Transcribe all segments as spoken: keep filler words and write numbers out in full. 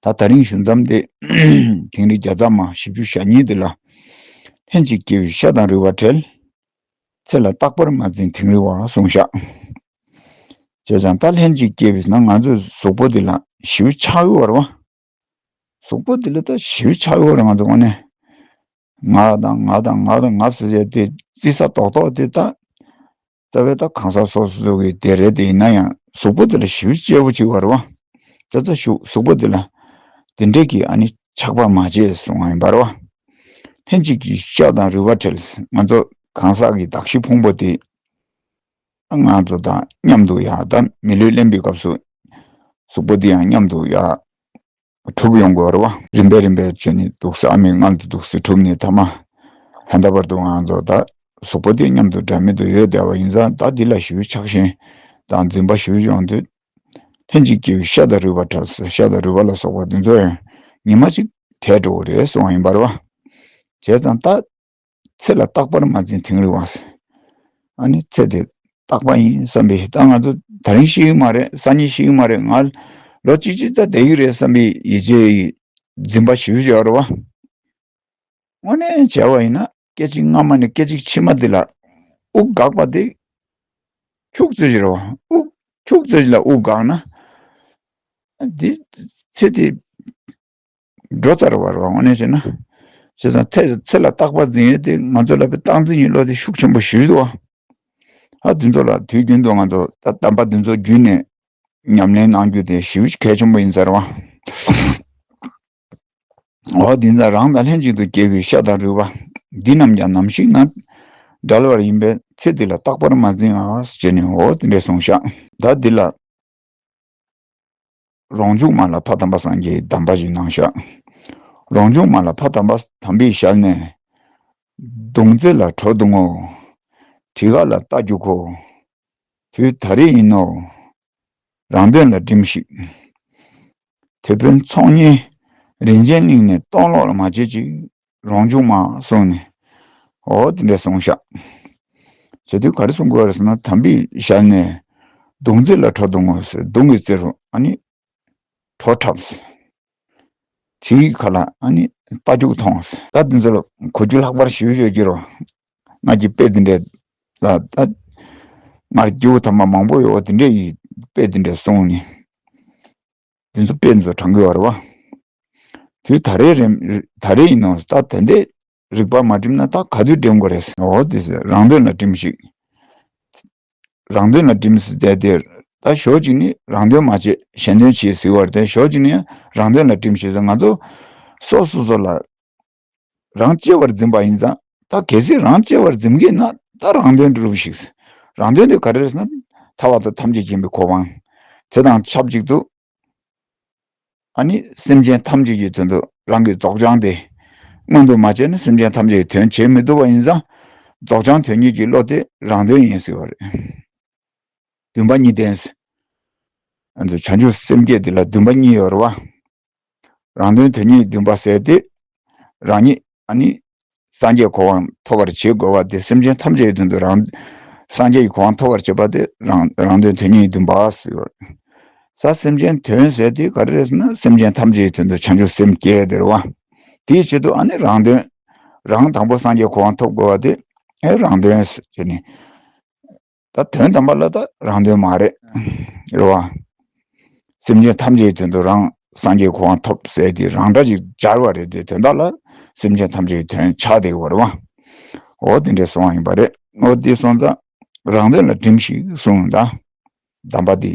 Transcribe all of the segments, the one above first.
ད་ད་རིང་ཞུ་མཚམས་དེ་དིང་རི་བརྒྱ་རྩ་མ་བཞི་བཅུ་ཞེ་གཉིས་དེ་ལ། ལྷན་ཅིག་སྐྱེས་པའི་ཤ་དང་རུས་པ་བྲལ། ཚེ་ལ་རྟག་པར་མ་འཛིན་དིང་རི་བ་གསུངས་ཤག་བྱས་ཙང་ད་ལྷན་ཅིག་སྐྱེས་པའི་ན་ང་ཚོའི་གཟུགས་པོ་འདི་ལ་ཞིའུ་ཆགས་ཡོད་རེད་བ། གཟུགས་པོ་འདི་ལ་ད་ཞིའུ་ཆགས་ཡོད་རེད་ང་ཚོ་དངོས་གནས། ང་དང་ང་དང་ང་དང་ང་ཟེར་ཡས་དེ་རྩི་ས་རྡོག་རྡོག་དེ་ད། རྩ་བའི་ད་གང་ཟག་སོ་སོ་གི་དེ་རེད་དེ་ཡིན་ན་ཡང་གཟུགས་པོ་འདི་ལ་ཞིའུ་གཅེས་པོ་བྱེད་དགོས་རེད་བ། ད་ཚ་ཞུ་གཟུགས་པོ་འདི་ལ་དེ་འདྲས་ཀྱི་ཨ་ནི་ཆགས་པ་མ་བྱེད་གསུང་བ་ཡིན་པ་རེད་བ། ལྷན་ཅིག་གི་ཤ་དང་རུས་པ་བྲལ། ང་ཚོ་གང་ཟག་གི་གདགས་གཞི་ཕུང་པོ་དེ་ང་ཚོ་དང་མཉམ་དུ་ཡ་ད་མི་ལུས་ལེན་པའི་སྐབས་སུ་གཟུགས་པོ་འདི་ཡང་མཉམ་དུ་ཡ་གྲུབ་ཡོང་དགོས་རེད་བ། རིམ་པས་རིམ་པས་བྱས་ནས་འདུག་སེ་ཨ་མའི་མངལ་དུ་འདུག་སེ་གྲུབ་ནས་ཐ་མ་ད་ལྟ་བར་དུ་ང་ཚོ་ད་གཟུགས་པོ་འདི་མཉམ་དུ་འདྲ་མི་འདུག་ཡོད་བསྡད་པ་ཡིན་ཙང་ད་འདི་ལ་ཞིའུ་ཆགས་ཞེན་དང་འཛིན་པ་ཞིའུ་ཡོང་དུས། ལྷན་ཅིག་སྐྱེས་པའི་ཤ་དང་རུས་པ་བྲལ་ཟེར་ཤ་དང་རུས་པ་ལ་སོགས་པ་འདི་ཚོ་ཡང་ཉི་མ་གཅིག་བྲལ་འགྲོ་གི་རེད་གསུངས་པ་ཡིན་པ་རེད་བ། བྱས་ཙང་ད་ཚེ་ལ་རྟག་པར་མ་འཛིན་དིང་རི་བ་ཟེར། ཨ་ནི་ཚེ་འདི་རྟག་པ་ཡིན་བསམ་པའི་ད་ང་ཚོ་ད་རིང་ཤི་གི་མ་རེད་སང་ཉིན་ཤི་གི་མ་རེད་ང་ལོ་གཅིག་གཅིག་ཙམ་བསྡད་ཀྱི་རེད་བསམ་པའི་ཡིད་ཆེས་ཡི་འཛིན་པ་ཞིའུ་ཡོད་རེད་བ། དངོས་གནས་བྱས་པ་ཡིན་ན་སྐད་ཅིག་སྔ་མ་ནས་སྐད་ཅིག་ཕྱི་མ་འདི་ལ་དབུགས་འགག་པ་འདི་ཁྱུག་ཙམ་ཞིག་རེད་བ། དབུགས་ཁྱུག་ཙམ་ཞིག་ལ་དབུགས་འགག་ན་འདི་ཚེ་འདི་འགྲོ་ཚར་བ་རེད་བ་དངོས་གནས་བྱས་ན། བྱས་ཙང་ཚེ་ཚེ་ལ་རྟག་པར་འཛིན་ཡས་དེ་ང་ཚོ་ལ་དཔེ་རྟག་འཛིན་གྱི་བློ་དེ་ཤུགས་ཆེན་པོ་ཞིག་འདུག་བ། ཨ་འདི་ཚོ་ལ་དུས་རྒྱུན་དུ་ང་ཚོ་ད་གདམས་པ་འདི་ཚོ་བརྒྱུད་ནས་ཉམས་ལེན་གནང་རྒྱུ་དེ་ཞེ་པོ་གལ་ཆེན་པོ་ཡིན་ས་རེད་བ། འོ་འདི་ཚོ་རང་དང་ལྷན་ཅིག་ཏུ་སྐྱེས་པའི་ཤ་དང་རུས་པ། འདི་རྣམས་ཀྱང་ནམ་ཞིག་ན་འབྲལ་བར་ཡིན་པས་ཚེ་འདི་ལ་རྟག་པར་མ་འཛིན་ཨ་ཞེས་ནས་འོ་དེ་འདྲས་གསུངས་ཤག་ད་འདི་ལ་རང་བྱུང་མ་ལ་ཕ་དམ་པ་སངས་རྒྱས་ཀྱི་གདམས་པ་ཞིག་གནང་ཤག་རང་བྱུང་མ་ལ་ཕ་དམ་པ་དམ་པའི་ཞལ་ནས། མདུང་རྩེ་ལ་བྲོ་བརྡུང་ངོ་། གྲི་ཁ་ལ་རྟ་རྒྱུག་གོ། དུས་ད་རེས་ཡིན་ནོ། རང་དོན་ལ་སྒྲིམས་ཤིག་དེད་དཔོན་ཚོགས་གཉིས་རིན་ཆེན་གླིང་ནས་སྟོང་ལོག་ལ་མ་བྱེད་ཅིག་རང་བྱུང་མ་གསུངས་ནས། འོ་དེ་འདྲས་གསུངས་ཤག་བྱེད་དུས་ག་རེ་གསུང་དགོས་རེད་ཟེར་ན་དམ་པའི་ཞལ་ནས་མདུང་རྩེ་ལ་བྲོ་བརྡུང་ངོ་ཟེར་མདུང་གི་རྩེ་རུ་ཨ་ནི་བྲོ་འཁྲབ་ཟེར། གྲི་ཡི་ཁ་ལ་ཨ་ནི་རྟ་རྒྱུག་མཐོང་ཟེར། ད་འདི་ཚོ་ལ་གོ་རྒྱུ་ལྷག་པར་ཞུ་ཞུ་རྒྱུ་རོ། ང་གི་དཔེ་འདི་འདྲས་ལ་ད་ང་རྒྱུ་ཐ་མ་མང་པོ་ཡོད་འདི་འདྲས་ཡི་དཔེ་འདི་འདྲས་གསུངས་ནས། འདི་ཚོ་དཔེ་འདི་ཚོ་དྲང་གི་ཡོད་རེད་བ། དུས་ད་རེས་རེད་ད་རེས་ཡིན་ནོ་ད་ད་འདས་རིག་པ་མ་བསྒྲིམས་ན་ད་ག་དུས་འགྲིམ་དགོས་རེད། འོ་དེ་ཟེར་རང་དོན་ལ་སྒྲིམས་ཤིག་རང་དོན་ལ་སྒྲིམས་ཟེར་དེ་དེར་ད་ཞོག་ཅིག་ནི་རང་དོན་མ་བྱེད་གཞན་དོན་བྱེད་ཟེར་བར་དེ་ཞོག་ཅིག་ནི་རང་དོན་ལ་སྒྲིམས་ཤིག་ཟེར་ང་ཚོ་སོ་སོ་སོ་ལ་རང་གཅེས་པར་འཛིན་པ་ཡིན་ཙང་ད་གལ་སྲིད་རང་གཅེས་པར་འཛིན་གྱི་ན་ད་རང་དོན་སྒྲུབ་ཤིག་རང་དོན་དེ་ག་རེ་རེད་ཟེར་ན་ཐར་པ་དང་ཐམས་ཅད་མཁྱེན་པའི་གོ་འཕང་དེ་དང་ཆབས་ཅིག་ཏུ། ཨ་ནི་སེམས་ཅན་ཐམས་ཅད་ཀྱི་དོན་དུ་རང་གི་རྫོགས་བྱང་དེ་མངོན་དུ་མ་བྱས་ན་སེམས་ཅན་ཐམས་ཅད་ཀྱི་དོན་བྱེད་མི་ཐུབ་པ་ཡིན་ཙང་རྫོགས་བྱང་དོན་གཉེར་གྱི་བློ་དེ་རང་དོན་ཡིན་ཟེར་བ་རེད། འདུན་པ་གཉིས་ལྡན། ཨ་ནི་བྱང་ཆུབ་སེམས་བསྐྱེད་འདི་ལ་འདུན་པ་གཉིས་ཡོད་རེད་བ། རང་དོན་དོན་གཉེར་འདུན་པ་ཟེར་ཏེ། རང་ཉིད་ཨ་ནི་སངས་རྒྱས་གོ་འཕང་ཐོབ་པར་བྱེད་དགོས་པ་དེ་སེམས་ཅན་ཐམས་ཅད་ཀྱི་དོན་དུ་རང་སངས་རྒྱས་ཀྱི་གོ་འཕང་ཐོབ་པར་བྱེད་པ་དེ་རང་རང་དོན་དོན་གཉེར་འདུན་པ་ཟེར་བ། ས་སེམས་ཅན་དོན་ཟེར་དེ་ག་རེ་རེད་ཟེར་ན་སེམས་ཅན་ཐམས་ཅད་ཀྱི་དོན་དུ་བྱང་ཆུབ་སེམས་བསྐྱེད་དེ་རེད་བ། དེའི་ཆེད་དུ་ཨ་ནི་རང་དོན། རང་དང་པོ་སངས་རྒྱས་གོ་འཕང་ཐོབ་དགོས་པ་དེ་ཨེ་རང་དོན་ཟེར་ནས། ད་དོན་དམ་པ་ལ་ད་རང་དོན་མ་རེད། རེད་བ། སེམས་ཅན་ཐམས་ཅད་ཀྱི་དོན་དུ་རང་སངས་རྒྱས་གོ་འཕང་ཐོབ་ཟེར་དེ་རང་སྒྲ་ཅིག་སྦྱར་བ་རེད་དེ་དོན་དག་ལ་སེམས་ཅན་ཐམས་ཅད་ཀྱི་དོན་ཆགས་བསྡད་ཡོད་རེད་བ། འོ་དེ་འདྲའི་གསུང་བ་ཡིན་པ་རེད། འོ་དེ་སོང་ཙང་རང་དོན་ལ་སྒྲིམས་ཤིག་གསུངས་ད། གདམས་པ་འདི།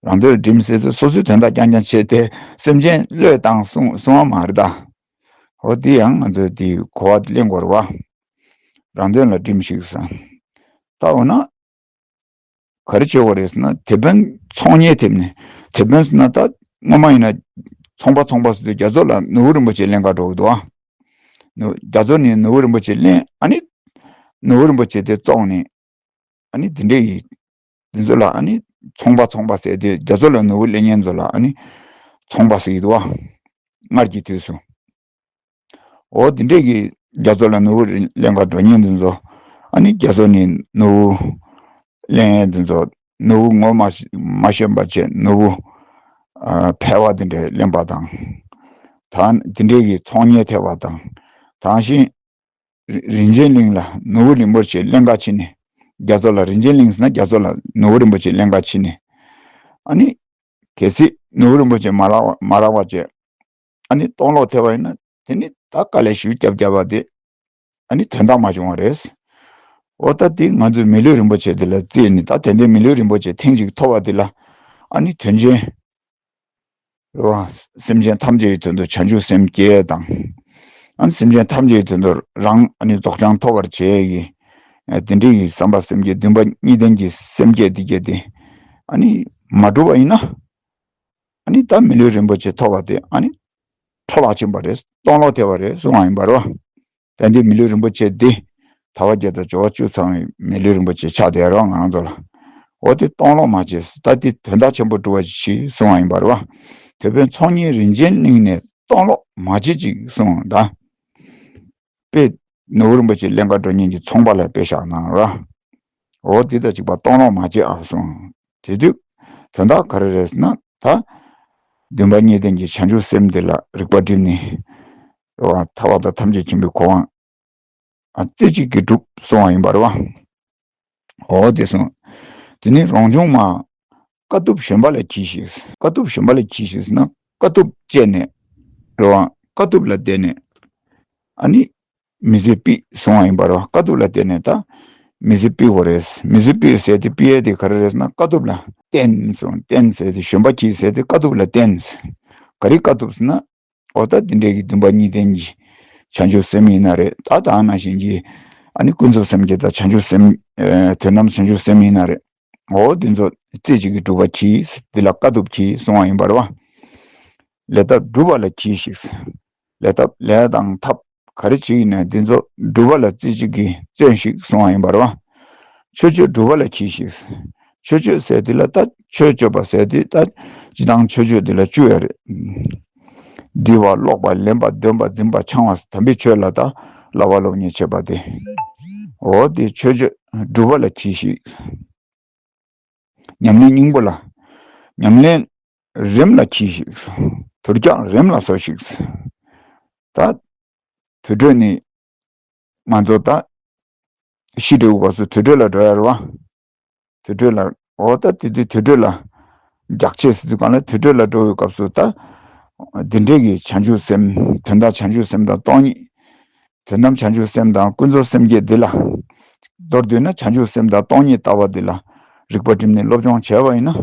རང་དོན་ལ་སྒྲིམས་ཟེར་ཚེ་སོ་སོའི་དོན་དག་རྐྱང་རྐྱང་བྱས་ཏེ་སེམས་ཅན་བློས་བཏང་གསུང་གསུང་བ་མ་རེད་ད། འོ་དེ་ཡང་ང་ཚོས་དེའི་གོ་བ་ལེན་དགོས་རེད་བ། རང་དོན་ལ་སྒྲིམས་ཤིག་ཟེར། ད་འོ་ན། ག་རེ་བྱེད་དགོས་རེད་ཟེར་ན་དེད་དཔོན་ཚོང་གཉེར་ཐེབས་ནས་དེད་དཔོན་ཟེར་ན་ད་སྔོན་མ་ཡིན་ན་ཚོང་པ་ཚོང་པ་ཟེར་དུས་རྒྱ་མཚོ་ལ་ནོར་བུ་རིན་པོ་ཆེ་ལེན་ག་འགྲོ་གི་འདུག་ཨ། ནོ་རྒྱ་མཚོ་ནས་ནོར་བུ་རིན་པོ་ཆེ་ལེན་ཨ་ནི། ནོར་བུ་རིན་པོ་ཆེ་དེ་བཙོངས་ནས་ཨ་ནི་དེ་འདྲས་ཡིན། དེ་ཚོ་ལ་ཨ་ནི་ཚོང་པ་ཚོང་པ་ཟེར་དུས་རྒྱ་མཚོ་ལ་ནོར་བུ་ལེན་མཁན་ཚོ་ལ་ཨ་ནི་ཚོང་པ་ཟེར་གི་འདུག་ཨ། སྔར་གྱི་དུས་སུ། འོ་དེ་འདྲས་ཀྱི་རྒྱ་མཚོ་ལ་ནོར་བུ་ལེན་ག་འགྲོ་མཁན་དེ་ཚོ་ཨ་ནི་རྒྱ་མཚོ་ནས་ནོར་བུ་ལེན་མཁན་དེ་ཚོ་ནོར་བུ་ངོ་མ་མ་ཤེས་པ་བྱས་ནོར་བུ་ ཕལ་བ་དེ་འདྲས་གླེན་པ་དང་། ད་དེ་འདྲས་ཀྱི་ཚོང་གཉེར་ཐེབས་པ་དང་། ད་གིན་རིན་ཆེན་གླིང་ལ་ནོར་བུ་རིན་པོ་ཆེ་ཀླན་ཀ་ཕྱིན་ནས། རྒྱ་མཚོ་ལ་རིན་ཆེན་གླིང་ཟེར་ན་རྒྱ་མཚོ་ལ་ནོར་བུ་རིན་པོ་ཆེ་ཀླན་ཀ་ཕྱིན་ནས། ཨ་ནི་གལ་སྲིད་ནོར་བུ་རིན་པོ་ཆེ་མ་རག་མ་རག་པ་བྱས། ཨ་ནི་སྟོང་ལོག་ཐེབས་པ་ཡིན་ན་དེ་ནི་ད་དཀའ་ལས་ཞེ་པོ་བརྒྱབ་བརྒྱབ་པ་དེ། ཨ་ནི་དོན་དག་མ་བྱུང་བ་རེད། འོ་ད་དེ་ང་ཚོས་མི་ལུས་རིན་པོ་ཆེ་དེ་ལ་བརྩིས་ནས། ད་དེ་འདྲའི་མི་ལུས་རིན་པོ་ཆེ་ཐེངས་གཅིག་ཐོབ་པ་དེ་ལ། ཨ་ནི་དོན་ཆེན། རེད་བ། སེམས་ཅན་ཐམས་ཅད་ཀྱི་དོན་དུ་བྱང་ཆུབ་སེམས་བསྐྱེད་དང་། ཨ་ནི་སེམས་ཅན་ཐམས་ཅད་ཀྱི་དོན་དུ་རང་ཨ་ནི་རྫོགས་བྱང་ཐོབ་པར་བྱེད་ཀྱི། ཨ་དེ་འདྲའི་གི་བསམ་པ་སེམས་བསྐྱེད། འདུན་པ་གཉིས་ལྡན་གྱི་སེམས་བསྐྱེད་འདི་བསྐྱེད་དེ། ཨ་ནི་མ་གྲུབ་པ་ཡིན་ན། ཨ་ནི་ད་མི་ལུས་རིན་པོ་ཆེ་ཐོབ་པ་དེ་ཨ་ནི་འཕྲོ་བརླག་ཕྱིན་པ་རེད། སྟོང་ལོག་ཐེབས་པ་རེད་གསུང་བ་ཡིན་པ་རེད་བ། ད་འདི་མི་ལུས་རིན་པོ་ཆེ་འདི། དལ་བ་བརྒྱད་དང་འབྱོར་བ་བཅུ་ཚང་བའི་མི་ལུས་རིན་པོ་ཆེ་ཆགས་བསྡད་རོགས་ང་རང་ཚོ་ལ། འོ་དེ་སྟོང་ལོག་མ་བྱེད། ད་འདི་དོན་དག་ཆེན་པོ་སྒྲུབ་པ་ཞིག་གསུང་བ་ཡིན་པ་རེད་བ། དེད་དཔོན་ཚོང་གཉེར་རིན་ཆེན་གླིང་ནས་སྟོང་ལོག་མ་བྱེད་ཅིག་གསུངས་ད། དཔེ། ནོར་བུ་རིན་པོ་ཆེ་ཀླན་ཀ་འགྲོ་ཉེན་གྱི་ཚོང་པ་ལ་དཔེ་བཞག་ན་ར། འོ་འདི་དང་གཅིག་པ་སྟོང་ལོག་མ་བྱེད་ཨ་གསུངས། དེ་དུས་དོན་དག་ག་རེ་རེད་ཟེར་ན་ད། འདུན་པ་གཉིས་ལྡན་གྱི་བྱང་ཆུབ་སེམས་འདི་ལ་རིག་པ་བསྒྲིམས་ནས། རེད་བ། ཐར་པ་དང་ཐམས་ཅད་མཁྱེན་པའི་གོ་འཕང་། ཨ་རྩེ་གཅིག་གིས་འགྲུབ་གསུང་བ་ཡིན་པ་རེད་བ། འོ་དེ་གསུངས། དེ་ནས་རང་བྱུང་མ། དཀའ་ཐུབ་གཞོན་པ་ལ་གྱིས་ཤིག་དཀའ་ཐུབ་གཞོན་པ་ལ་གྱིས་ཤིག་ཟེར་ན་དཀའ་ཐུབ་སྤྱད་ནས། རེད་བ། དཀའ་ཐུབ་ལ་བརྟེན་ནས། ཨ་ནི། མི་ཚེ་ཕུད་གསུང་བ་ཡིན་པ་རེད་བ། དཀའ་ཐུབ་ལ་བརྟེན་ནས་ད། མི་ཚེ་ཕུད་དགོས་རེད། མི་ཚེ་ཕུད་ཟེར་དེ་ཕུད་ཡས་དེ་ག་རེ་རེད་ཟེར་ན་དཀའ་ཐུབ་ལ་བརྟེན་གསུང་། བརྟེན་ཟེར་དེ་གཞོན་པ་གྱིས་ཟེར་དེ་དཀའ་ཐུབ་ལ་བརྟེན། ག་རེ་དཀའ་ཐུབ་ཟེར་ན། འོ་ད་འདི་འདྲའི་གི་འདུན་པ་གཉིས་ལྡན་གྱི་བྱང་ཆུབ་སེམས་ཡིན་ན་རེད། ད་ད་ནང་བཞིན་གྱི་ཨ་ནི་ཀུན་རྫོབ་སེམས་བསྐྱེད་དང་བྱང་ཆུབ་སེམས། ཨ་དོན་དམ་བྱང་ཆུབ་སེམས་ཡིན་ན་རེད། འོ་འདི་ཚོ་རྩེ་གཅིག་གིས་སྒྲུབ་པར་གྱིས། འདི་ལ་དཀའ་ཐུབ་གྱིས་གསུང་བ་ཡིན་པ་རེད་བ། ལས་ཐབས་སྒྲུབ་པ་ལ་གྱིས་ཤིག་ལས་ཐབས་ལས་དང་ཐབས་ག་རེ་བྱེད་ཀྱི་ན་འདི་ཚོ་སྒྲུབ་པ་ལ་རྩེ་གཅིག་གིས་བརྩོན་ཞིག་གསུང་བ་ཡིན་པ་རེད་བ། ཆོས་སྤྱོད་སྒྲུབ་པ་ལ་གྱིས་ཤིག་ཆོས་སྤྱོད་ཟེར་དེ་ལ་ད་ཆོས་སྤྱོད་པ་ཟེར་དེ་ད་སྤྱིར་བཏང་ཆོས་སྤྱོད་དེ་ལ་བཅུ་ཡོད་རེད། འདྲི་བ་ཀློག་པ་ལེན་པ་འདོན་པ་འཛིན་པ་འཆང་བ་དམ་པའི་ཆོས་ལ་ད་བསླབ་པ་སློབ་གཉེར་བྱེད་པ་དེ། འོ་དེ་ཆོས་སྤྱོད་སྒྲུབ་པ་ལ་གྱིས་ཤིག་ཉམས་ལེན་སྙིང་པོ་ལ། ཉམས་ལེན་རིམ་ལ་གྱིས་ཤིག་དུར་རྒྱག་རིམ་ལ་གསོ་ཞིག་ད། དུར་ཁྲོད་ནས་ང་ཚོ་ད་ཤི་འགྲོ་བའི་སྐབས་སུ་དུར་ཁྲོད་ལ་འགྲོ་ཡ་རེད་བ། དུར་ཁྲོད་ལ། འོ་ད་དེ་དུས་དུར་ཁྲོད་ལ་རྒྱག་ཆས་ཟེར་དུས་གང་ལ་དུར་ཁྲོད་ལ་འགྲོ་བའི་སྐབས་སུ་ད། འདི་འདྲའི་གི་བྱང་ཆུབ་སེམས། དོན་དམ་བྱང་ཆུབ་སེམས་དང་སྟོང་ཉིད། དོན་དམ་བྱང་ཆུབ་སེམས་དང་ཀུན་རྫོབ་སེམས་བསྐྱེད་འདི་ལ། མདོར་བསྡུས་ན་བྱང་ཆུབ་སེམས་དང་སྟོང་ཉིད་ལྟ་བ་འདི་ལ་རིག་པ་བསྒྲིམས་ནས་སློབ་སྦྱོང་བྱས་པ་ཡིན་ན།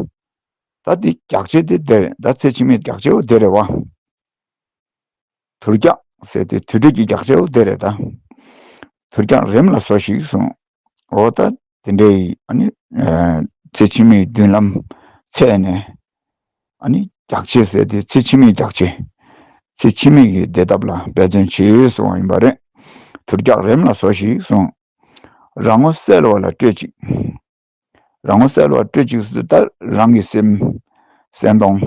ད་འདི་རྒྱག་ཆས་དེ་དེ་རེད། ད་ཚེ་ཕྱི་མའི་རྒྱག་ཆས་འོ་དེ་རེད་བ། དུར་རྒྱག་ཟེར་དེ་དུར་ཁྲོད་ཀྱི་རྒྱག་ཆས་འོ་དེ་རེད་ད། དུར་རྒྱག་རིམ་ལ་གསོ་ཞིག་གསུངས། འོ་ད་དེ་འདྲའི་ཨ་ནི། ཚེ་ཕྱི་མའི་མདུན་ལམ་འཚོལ་ནས། ཨ་ནི་རྒྱག་ཆས་ཟེར་དེ་ཚེ་ཕྱི་མའི་རྒྱག་ཆས། ཚེ་ཕྱི་མའི་གི་བདེ་ཐབས་ལ་འབད་བརྩོན་བྱེད་གསུང་བ་ཡིན་པ་རེད། དུར་རྒྱག་རིམ་ལ་གསོ་ཞིག་གསུངས། རང་ངོ་གསལ་བ་ལ་སྤྲོད་ཅིག་རང་ངོ་གསལ་བ་སྤྲོད་ཅིག་ཟེར་དུས་ད་རང་གི་སེམས་སེམས་སྟོང་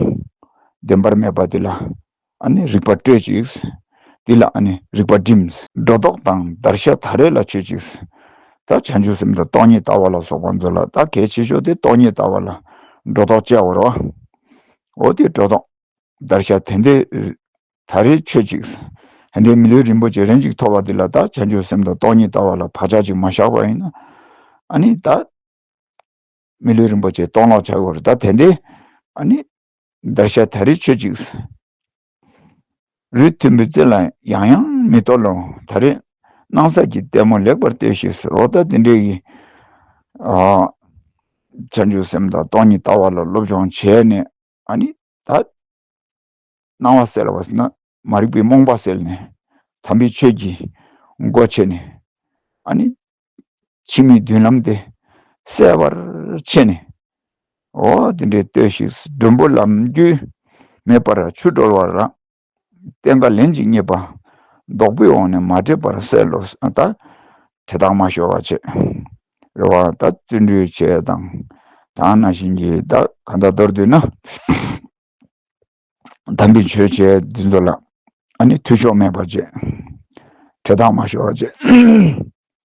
བདེན་པར་མེད་པ་དེ་ལ་ཨ་ནི་རིག་པ་སྤྲོད་ཅིག་དེ་ལ་ཨ་ནི་རིག་པ་བསྒྲིམས། སྒྲོ་འདོགས་དང་བརྡར་ཤ་ད་རེས་ལ་ཆོད་ཅིག་ད་བྱང་ཆུབ་སེམས་དང་སྟོང་ཉིད་ལྟ་བ་ལ་སོགས་པ་ཚོ་ལ་ད་གལ་ཆེ་ཤོས་དེ་སྟོང་ཉིད་ལྟ་བ་ལ་སྒྲོ་འདོགས་བཅད་དགོས་རེད་བ། འོ་དེ་སྒྲོ་འདོགས་བརྡར་ཤ་དེ་འདྲ་ད་རེས་ཆོད་ཅིག་དེ་འདྲའི་མི་ལུས་རིན་པོ་ཆེ་རིམ་གཅིག་ཐོབ་པ་འདི་ལ་ད་བྱང་ཆུབ་སེམས་དང་སྟོང་ཉིད་ལྟ་བ་ལ་བག་ཆགས་ཅིག་མ་བཞག་པ་ཡིན་ན། ཨ་ནི་ད་མི་ལུས་རིན་པོ་ཆེ་སྟོང་ལོག་ཆགས་ཡོད་རེད། ད་དེ་འདྲའི་ཨ་ནི་བརྡར་ཤ་ད་རེས་ཆོད་ཅིག་རུས་མཐོན་པོའི་རྩེ་ལ་ཡང་ཡང་མི་གཏོར་རླུང་། ད་རེས་སྣང་གསལ་གྱི་ལྟད་མོ་ལེགས་པར་ལྟོས་ཤིག་འོ་ད་དེ་འདྲའི་གི་ཨ་བྱང་ཆུབ་སེམས་དང་སྟོང་ཉིད་ལྟ་བ་ལ་སློབ་སྦྱོང་བྱས་ནས། ཨ་ནི་ད་སྣང་བ་གསལ་བ་ཟེར་ན་མ་རིག་པའི་རྨོངས་པ་སེལ་ནས་དམ་པའི་ཆོས་ཀྱི་སྒོ་ཕྱེ་ནས། ཨ་ནི་ཕྱི་མའི་མདུན་ལམ་དེ་གསལ་བར་ཕྱེ་ནས། འོ་དེ་འདྲའི་ལྟོས་ཤིག་སྒྲོམ་བུ་ལམ་རྒྱུད་མེད་པར་ཆུ་བྲོ་བར་ར། བསྟན་དགའ་ལན་གཅིག་རྙེད་པ། བཟློག་པའི་འོག་ནས་མ་འདྲེས་པར་གསལ་ལོ། ད་བྲེལ་ཐག་མ་ཤོར་བ་བྱེད། རེད་བ། ད་བརྩོན་འགྲུས་བྱས་དང་། ད་ནང་བཞིན་གྱི་ད་ག་འདྲ་མདོར་བསྡུས་ན། དམ་པའི་ཆོས་བྱས་འདི་ཚོ་ལ་ཨ་ནི་འཐུས་ཤོར་མེད་པ་བྱེད། བྲེལ་ཐག་མ་ཤོར་བ་བྱེད།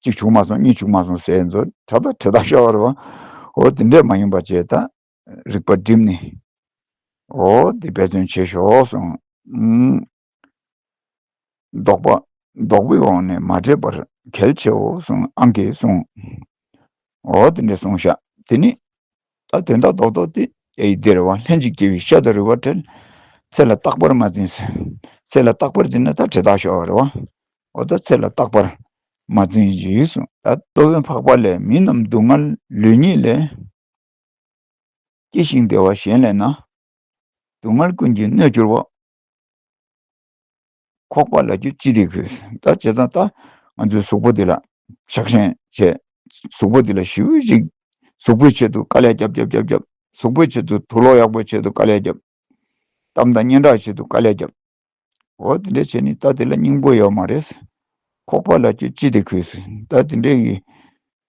གཅིག་བྱུང་མ་སོང་གཉིས་བྱུང་མ་སོང་ཟེར་ཚོ་ད་ད་བྲེལ་ཐག་ཤོར་བ་རེད་བ། འོ་དེ་འདྲས་མ་ཡིན་པ་བྱས། ད་རིག་པ་བསྒྲིམས་ནས། འོ་དེ་འབད་བརྩོན་བྱེད་ཤོག་གསུངས། ཨུམ། བཟློག་པ། བཟློག་པའི་འོག་ནས་མ་འདྲེས་པར་གལ་ཆེའོ་གསུངས། ཨང་ཀིས་གསུངས། འོ་དེ་འདྲས་གསུངས་ཤག་དེ་ནི། ད་དོན་དག་རྡོག་རྡོག་དེ་ཨེ་ཡི་དེ་རེད་བ། ལྷན་ཅིག་སྐྱེས་པའི་ཤ་དང་རུས་པ་བྲལ། ཚེ་ལ་རྟག་པར་མ་འཛིན་ཟེར། ཚེ་ལ་རྟག་པར་འཛིན་ན་ད་དྲི་རྟགས་ཤོར་བ་རེད་བ། འོ་ད་ཚེ་ལ་རྟག་པར་མ་འཛིན་ཞིག་གསུངས། ད་སློབ་དཔོན་འཕགས་པ་ལས། མི་རྣམས་སྡུག་བསྔལ་ལུས་ཉིད་ལས། སྐྱེ་ཞིང་བདེ་བ་གཞན་ལས་ན། སྡུག་བསྔལ་ཀུན་གྱི་སྣོད་གྱུར་པ། ཁོག་པ་ལ་རྒྱུ་ཅི་སྟེ་གོས། ད་བྱས་ཙང་ད་ང་ཚོའི་གཟུགས་པོ་འདི་ལ་ཆགས་ཞེན་བྱས། གཟུགས་པོ་འདི་ལ་ཞེ་པོ་ཅིག་གཟུགས་པོའི་ཆེད་དུ་དཀའ་ལས་རྒྱབ་རྒྱབ་རྒྱབ་རྒྱབ། གཟུགས་པོའི་ཆེད་དུ་དུག་ལོག་ཡག་པོའི་ཆེད་དུ་དཀའ་ལས་རྒྱབ། གཏམ་དང་སྙན་གྲགས་ཆེད་དུ་དཀའ་ལས་རྒྱབ། འོ་དེ་འདྲ་བྱས་ནས་ད་དེ་ལ་སྙིང་པོ་ཡོད་མ་རེད། ཁོག་པ་ལ་རྒྱུ་ཅི་སྟེ་གོས་ཟེར། ད་དེ་འདྲའི་གི་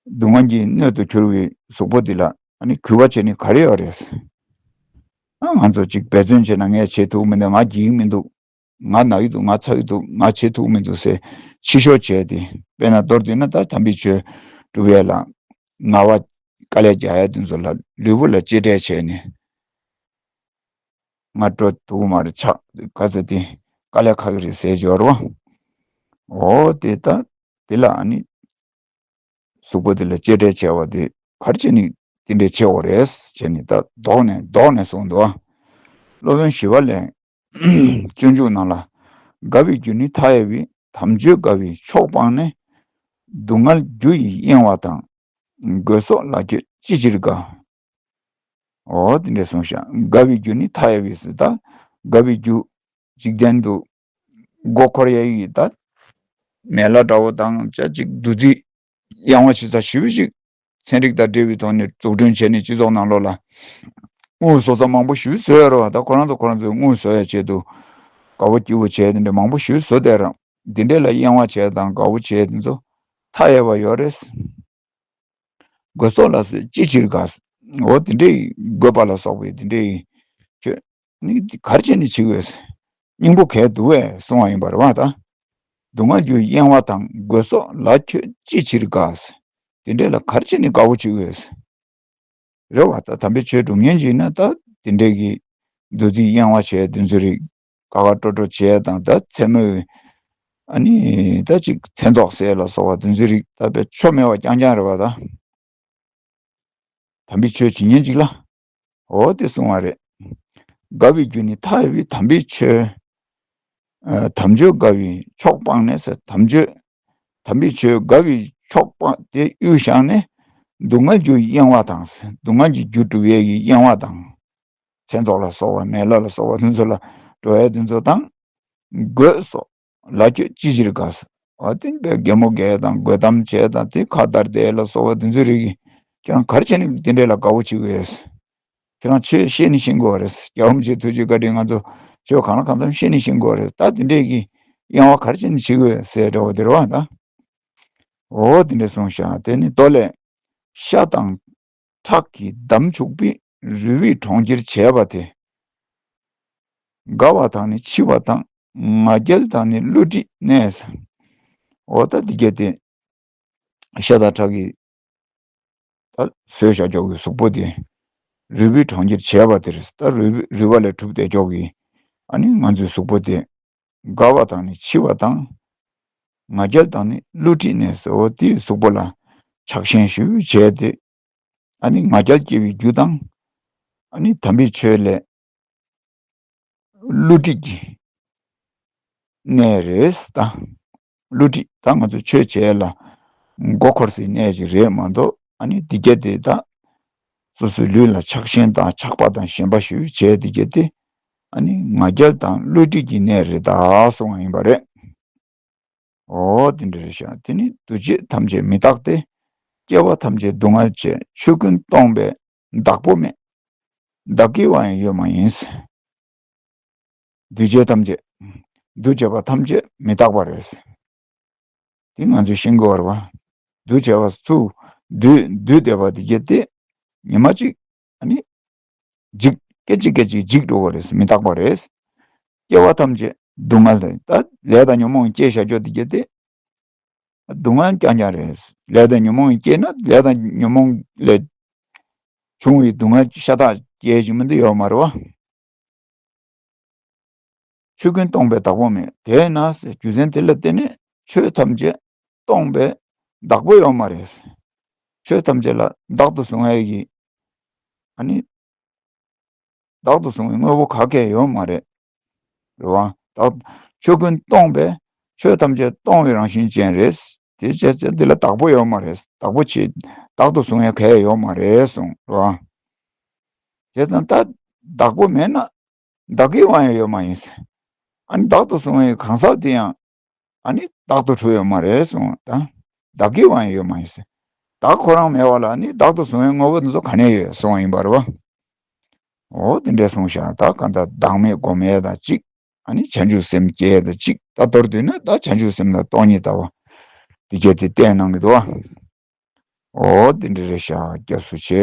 སྡུག་བསྔལ་གྱི་སྣོད་དུ་གྱུར་པའི་གཟུགས་པོ་འདི་ལ་ཨ་ནི་གུས་པ་བྱས་ནས་ག་རེ་ཡོད་རེད། ཨ་ང་ཚོ་ཅིག་འབད་བརྩོན་བྱས་ན་ངས་བྱེད་ཐུབ་མི་འདུག་ང་འགྱིག་མི་འདུག་ང་ན་གི་འདུག་ང་ཚ་གི་འདུག་ང་བྱེད་ཐུབ་མི་འདུག་ཟེར་ཕྱི་ཤོར་བྱས་ཏེ། དཔེར་ན་མདོར་བསྡུས་ན་ད་དམ་པའི་ཆོས་སྒྲུབ་ཡས་ལ་ངལ་བ་དཀའ་ལས་རྒྱག་ཡས་དེ་ཚོ་ལ་ལུས་པོ་ལ་གཅེས་སྤྲས་བྱས་ནས། ང་འགྲོ་ཐུབ་མ་རེད། ཆགས་ག་ཚོད་དེ་དཀའ་ལས་ཁག་གི་རེད་ཟེར་སྦྱོར་བ། འོ་དེ་ད་དེ་ལ་ཨ་ནི་གཟུགས་པོ་དེ་ལ་གཅེས་སྤྲས་བྱས་པ་དེ་ག་རེ་བྱས་ནས་དེ་འདྲས་བྱེད་འོ་རེད་བྱས་ནས་ད་དོགས་ནས་དོགས་ནས་གསུངས་འདུག་སློབ་དཔོན་ཞི་བ་ལྷས་སྤྱོད་འཇུག་ནང་ལ། དགའ་བའི་རྒྱུ་ནི་མཐའ་ཡས་པའི། དམ་ཆོས་དགའ་བའི་མཆོག་སྤངས་ནས། སྡུག་བསྔལ་རྒྱུ་ཡི་གཡེང་བ་དང་། དགོས་སོགས་ལ་ཁྱོད་ཅི་ཕྱིར་དགའ། འོ་དེ་འདྲས་གསུངས་ཤག་དགའ་བའི་རྒྱུ་ནི་མཐའ་ཡས་པའི་ཟེར། ད་དགའ་བའི་རྒྱུ་འཇིག་རྟེན་དུ་མགོ་འཁོར་ཡ་ཡི་ད་མེ་ལྷ་འདྲ་བོ་དང་ཅ་ཅིག་འདུ་འཛི་གཡེང་བ་བྱེད་ས་ཞེ་པོ་ཅིག་ཚན་རིག་དང་འབྲེལ་བའི་ཐོག་ནས་འཛུགས་སྐྲུན་བྱས་ནས་སྤྱི་ཚོགས་ནང་ལོགས་ལ་དངུལ་བཟོ་ས་མང་པོ་ཞེ་པོ་བཟོས་ཡོད་རེད་བ། ད་ཁོ་རང་ཚོ་ཁོ་རང་ཚོའི་དངུལ་བཟོ་ཡ་ཆེད་དུ་དགའ་བོ་སྐྱིད་པོ་བྱས་དེ་འདྲ་མང་པོ་ཞེ་པོ་བཟོ་བསྡད་ར། འདི་འདྲས་ལ་གཡེང་བ་བྱས་དང་དགའ་བོ་བྱས་དེ་ཚོ་མཐའ་ཡས་པ་ཡོད་རེད། དགོས་སོགས་ལ་སོགས་ཅི་ཕྱིར་དགའ། འོ་དེ་འདྲའི་དགོས་པ་ལ་སོགས་པའི་དེ་འདྲའི་ཁྱོད་ནི་ག་རེ་བྱས་ནས་བྱེད་དགོས། སྙིང་པོ་གས་འདུག་བས་གསུང་བ་ཡིན་པ་རེད་བ། ད་སྡུག་བསྔལ་རྒྱུ་གཡེང་བ་དང་། དགོས་སོགས་ལ་ཁྱོད་ཅི་ཕྱིར་དགའ། དེ་འདྲས་ལ་ག་རེ་བྱས་ནས་དགའ་བོ་བྱེད་དགོས། རེད་བ། ད་དམ་པའི་ཆོས་སྒྲུབ་མཁན་ཅིག་ཡིན་ན་ད་དེ་འདྲས་ཀྱི་འདུ་འཛི་གཡེང་བ་བྱས་དེ་ཚོའི་རིགས་དགའ་དགའ་སྤྲོ་སྤྲོ་བྱས་དང་། ད་མཚན་མོའི་ཨ་ནི་ད་ཅིག་མཚན་ཚོགས་ཟེར་ལ་སོགས་པ་དེ་ཚོའི་རིགས་ད་དཔེ་ཆོ་མེད་པ་རྐྱང་རྐྱང་རེད་བ། ད་དམ་པའི་ཆོས་བྱེད་མཁན་ཅིག་ལ། འོ་དེ་གསུང་བ་རེད། དགའ་བའི་རྒྱུ་ནི་མཐའ་ཡས་པའི་དམ་པའི་ཆོས། ཨ་དམ་ཆོས་དགའ་བའི་མཆོག་སྤངས་ནས་ཟེར། དམ་ཆོས། དམ་པའི་ཆོས་དགའ་བའི་མཆོག་སྤངས་དེ་གཡུལ་བཞག་ནས། སྡུག་བསྔལ་རྒྱུ་གཡེང་བ་དང་ཟེར། སྡུག་བསྔལ་གྱི་རྒྱུ་སྒྲུབ་ཡས་ཀྱི་གཡེང་བ་དང་། མཚན་ཚོགས་ལ་སོགས་པ་མེ་ལྷ་ལ་སོགས་པ་དེ་ཚོ་ལ་འགྲོ་ཡས་དེ་ཚོ་དང་། དགོས་སོགས་ལ་ཁྱོད་ཅི་ཕྱིར་དགའ་ཟེར། འོ་དེ་བས་གད་མོ་བགད་དང་དགོད་གཏམ་བྱས་དང་དེ་ཁ་བརྡར་བསྡད་ལ་སོགས་པ་དེ་ཚོའི་རིགས་ཀྱིས་ཁྱེད་རང་ག་རེ་བྱས་ནས་དེ་འདྲས་ལ་དགའ་བོ་བྱེད་དགོས། ཁྱེད་རང་ཆོས་ཤེས་ནི་ཤེས་དགོས་རེད། རྒྱལ་བ་རིན་པོ་ཆེའི་ཐུགས་རྗེ་བཀའ་དྲིན་ང་ཚོ་ཆོས་གང་ལ་གང་འཚམ་ཤེས་ནི་ཤེས་དགོས་རེད། ད་དེ་འདྲས་ཀྱི་གཡེང་བ་ག་རེ་བྱས་ནས་བྱེད་དགོས་ཟེར་འདྲ་བོ་དེ་རེད་བ། ད་འོ་དེ་འདྲས་གསུངས་ཤག་དེ་ནི་མདོ་ལས། ཤ་དང་ཁྲག་གིས་བསྡམས་བཅུག་པའི་རུས་པའི་གྲོང་ཁྱེར་བྱས་པ་དེ། རྒ་བ་དང་ནི་འཆི་བ་དང་། ང་རྒྱལ་དང་ནི་བསླུ་བྲིད་གནས། འོ་ད་འདི་གྱད་དེ་ཤ་དང་ཁྲག་གིས་ད་བཟོས་བཞག་ཀྱོག་གི་གཟུགས་པོ་དེ་རུས་པའི་གྲོང་ཁྱེར་བྱས་པ་དེ་རེད། ད་རུས་པའི་རུས་པ་ལས་གྲུབ་བསྡད་ཀྱོག་གི་ཨ་ནི་ང་ཚོའི་གཟུགས་པོ་དེ་རྒ་བ་དང་ནི་འཆི་བ་དང་། ང་རྒྱལ་དང་ནི་བསླུ་བྲིད་གནས་ཟེར། འོ་དེའི་གཟུགས་པོ་ལ་ཆགས་ཞེན་ཞེ་པོ་བྱས་ཏེ། ཨ་ནི་ང་རྒྱལ་སྐྱེ་བའི་རྒྱུ་དང་། ཨ་ནི་དམ་པའི་ཆོས་ལས་བསླུ་བྲིད་ཀྱི་གནས་རེད་ད། བསླུ་བྲིད་ད་ང་ཚོ་ཆོས་བྱེད་ལ་མགོ་འཁོར་སའི་གནས་ཅིག་རེད་མ་གཏོགས། ཨ་ནི་འདི་གྱད་དེ་ད་སོ་སོའི་ལུས་ལ་ཆགས་ཞེན་དང་ཆགས་པ་དང་ཞེན་པ་ཞེ་པོ་བྱས་འདི་གྱད་དེ་ཨ་ནི་ང་རྒྱལ་དང་བསླུ་བྲིད་ཀྱི་གནས་རེད་ད་གསུང་བ་ཡིན་པ་རེད། འོ་དེ་འདྲ་རེད་ཤག་དེ་ནི་འདུ་བྱེད་ཐམས་ཅད་མི་རྟག་སྟེ། སྐྱེ་བ་ཐམས་ཅད་སྡུག་བསྔལ་བྱེད། ཆོས་ཀུན་སྟོང་པས་བདག་པོ་མེད། བདག་གི་བ་ཡང་ཡོད་མ་ཡིན། འདུ་བྱེད་ཐམས་ཅད། འདུ་བྱེད་པ་ཐམས་ཅད་མི་རྟག་པ་རེད། དེ་ང་ཚོས་ཤེས་དགོས་པ་རེད་བ། འདུ་བྱེད་པ་ཚུར་འདུས་འདུས་བསྡད་པ་དེ་གྱད་དེ་ཉི་མ་གཅིག་ཨ་ནི་འཇིག་སྐད་ཅིག་སྐད་ཅིག་འཇིག་འགྲོ་བ་རེད། མི་རྟག་པ་རེད། སྐྱེ་བ་ཐམས་ཅད་སྡུག་བསྔལ་དང་ད་ལས་དང་ཉོན་མོངས་སྐྱེས་བཞག་ཀྱོག་དེ་གྱད་དེ་སྡུག་བསྔལ་རྐྱང་རྐྱང་རེད། ལས་དང་ཉོན་མོངས་སྐྱེས་ན་ལས་དང་ཉོན་མོངས་ལས་བྱུང་བའི་སྡུག་བསྔལ་ཤ་སྟག་སྐྱེ་བཞིན་མི་འདུག་ཡོད་མ་རེད་བ། ཆོས་ཀུན་སྟོང་པའི་བདག་པོ་མེད། དེས་ན་ཟེར་རྒྱུ་མཚན་དེ་ལ་བརྟེན་ནས་ཆོས་ཐམས་ཅད་སྟོང་པའི་བདག་པོ་ཡོད་མ་རེད། ཆོས་ཐམས་ཅད་ལ་བདག་ཏུ་བཟུང་བའི་གི་ཨ་ནི་བདག་ཏུ་བཟུང་བའི་དངོས་པོ་ག་གེ་ཡོད་མ་རེད། རེད་བ། བདག་ཆོས་ཀུན་སྟོང་པས་ཆོས་ཐམས་ཅད་སྟོང་བའི་རང་བཞིན་ཅན་རེད། དེ་བྱས་ཙང་འདི་ལ་བདག་པོ་ཡོད་མ་རེད། བདག་པོ་བྱེད་བདག་ཏུ་བཟུང་ཡ་གང་ཡང་ཡོད་མ་རེད་གསུངས་རེད་བ། བྱས་ཙང་ད་བདག་པོ་མེད་ན་བདག་གི་དབང་ཡང་ཡོད་མ་ཡིན། ཨ་ནི་བདག་ཏུ་བཟུང་བའི་གང་ཟག་དེ་ཡང་ཨ་ནི་བདག་ཏུ་གྲུབ་ཡོད་མ་རེད་གསུངས། ད་བདག་གི་དབང་ཡང་ཡོད་མ་ཡིན། བདག་ཁོ་རང་མེད་པ་ལ་ནི་བདག་ཏུ་བཟུང་བའི་དངོས་པོ་འདི་ཚོ་ག་ནས་ཡོད་གསུངས་པ་ཡིན་པ་རེད་བ། འོ་དེ་འདྲས་གསུངས་ཤག་ད་གང་ལྟར་བདག་མེད་སྒོམ་ཡས་དང་གཅིག་ཨ་ནི་བྱང་ཆུབ་སེམས་སྐྱེ་ཡས་དང་གཅིག་ད་མདོར་བསྡུས་ན་ད་བྱང་ཆུབ་སེམས་ལ་སྟོང་ཉིད་ལྟ་བ་འདི་སྐད་དེ་བསྟན་གནང་གི་འདུག་བ། འོ་དེ་འདྲ་རེད་ཤག་སྐྱབས་སུ་མཆི།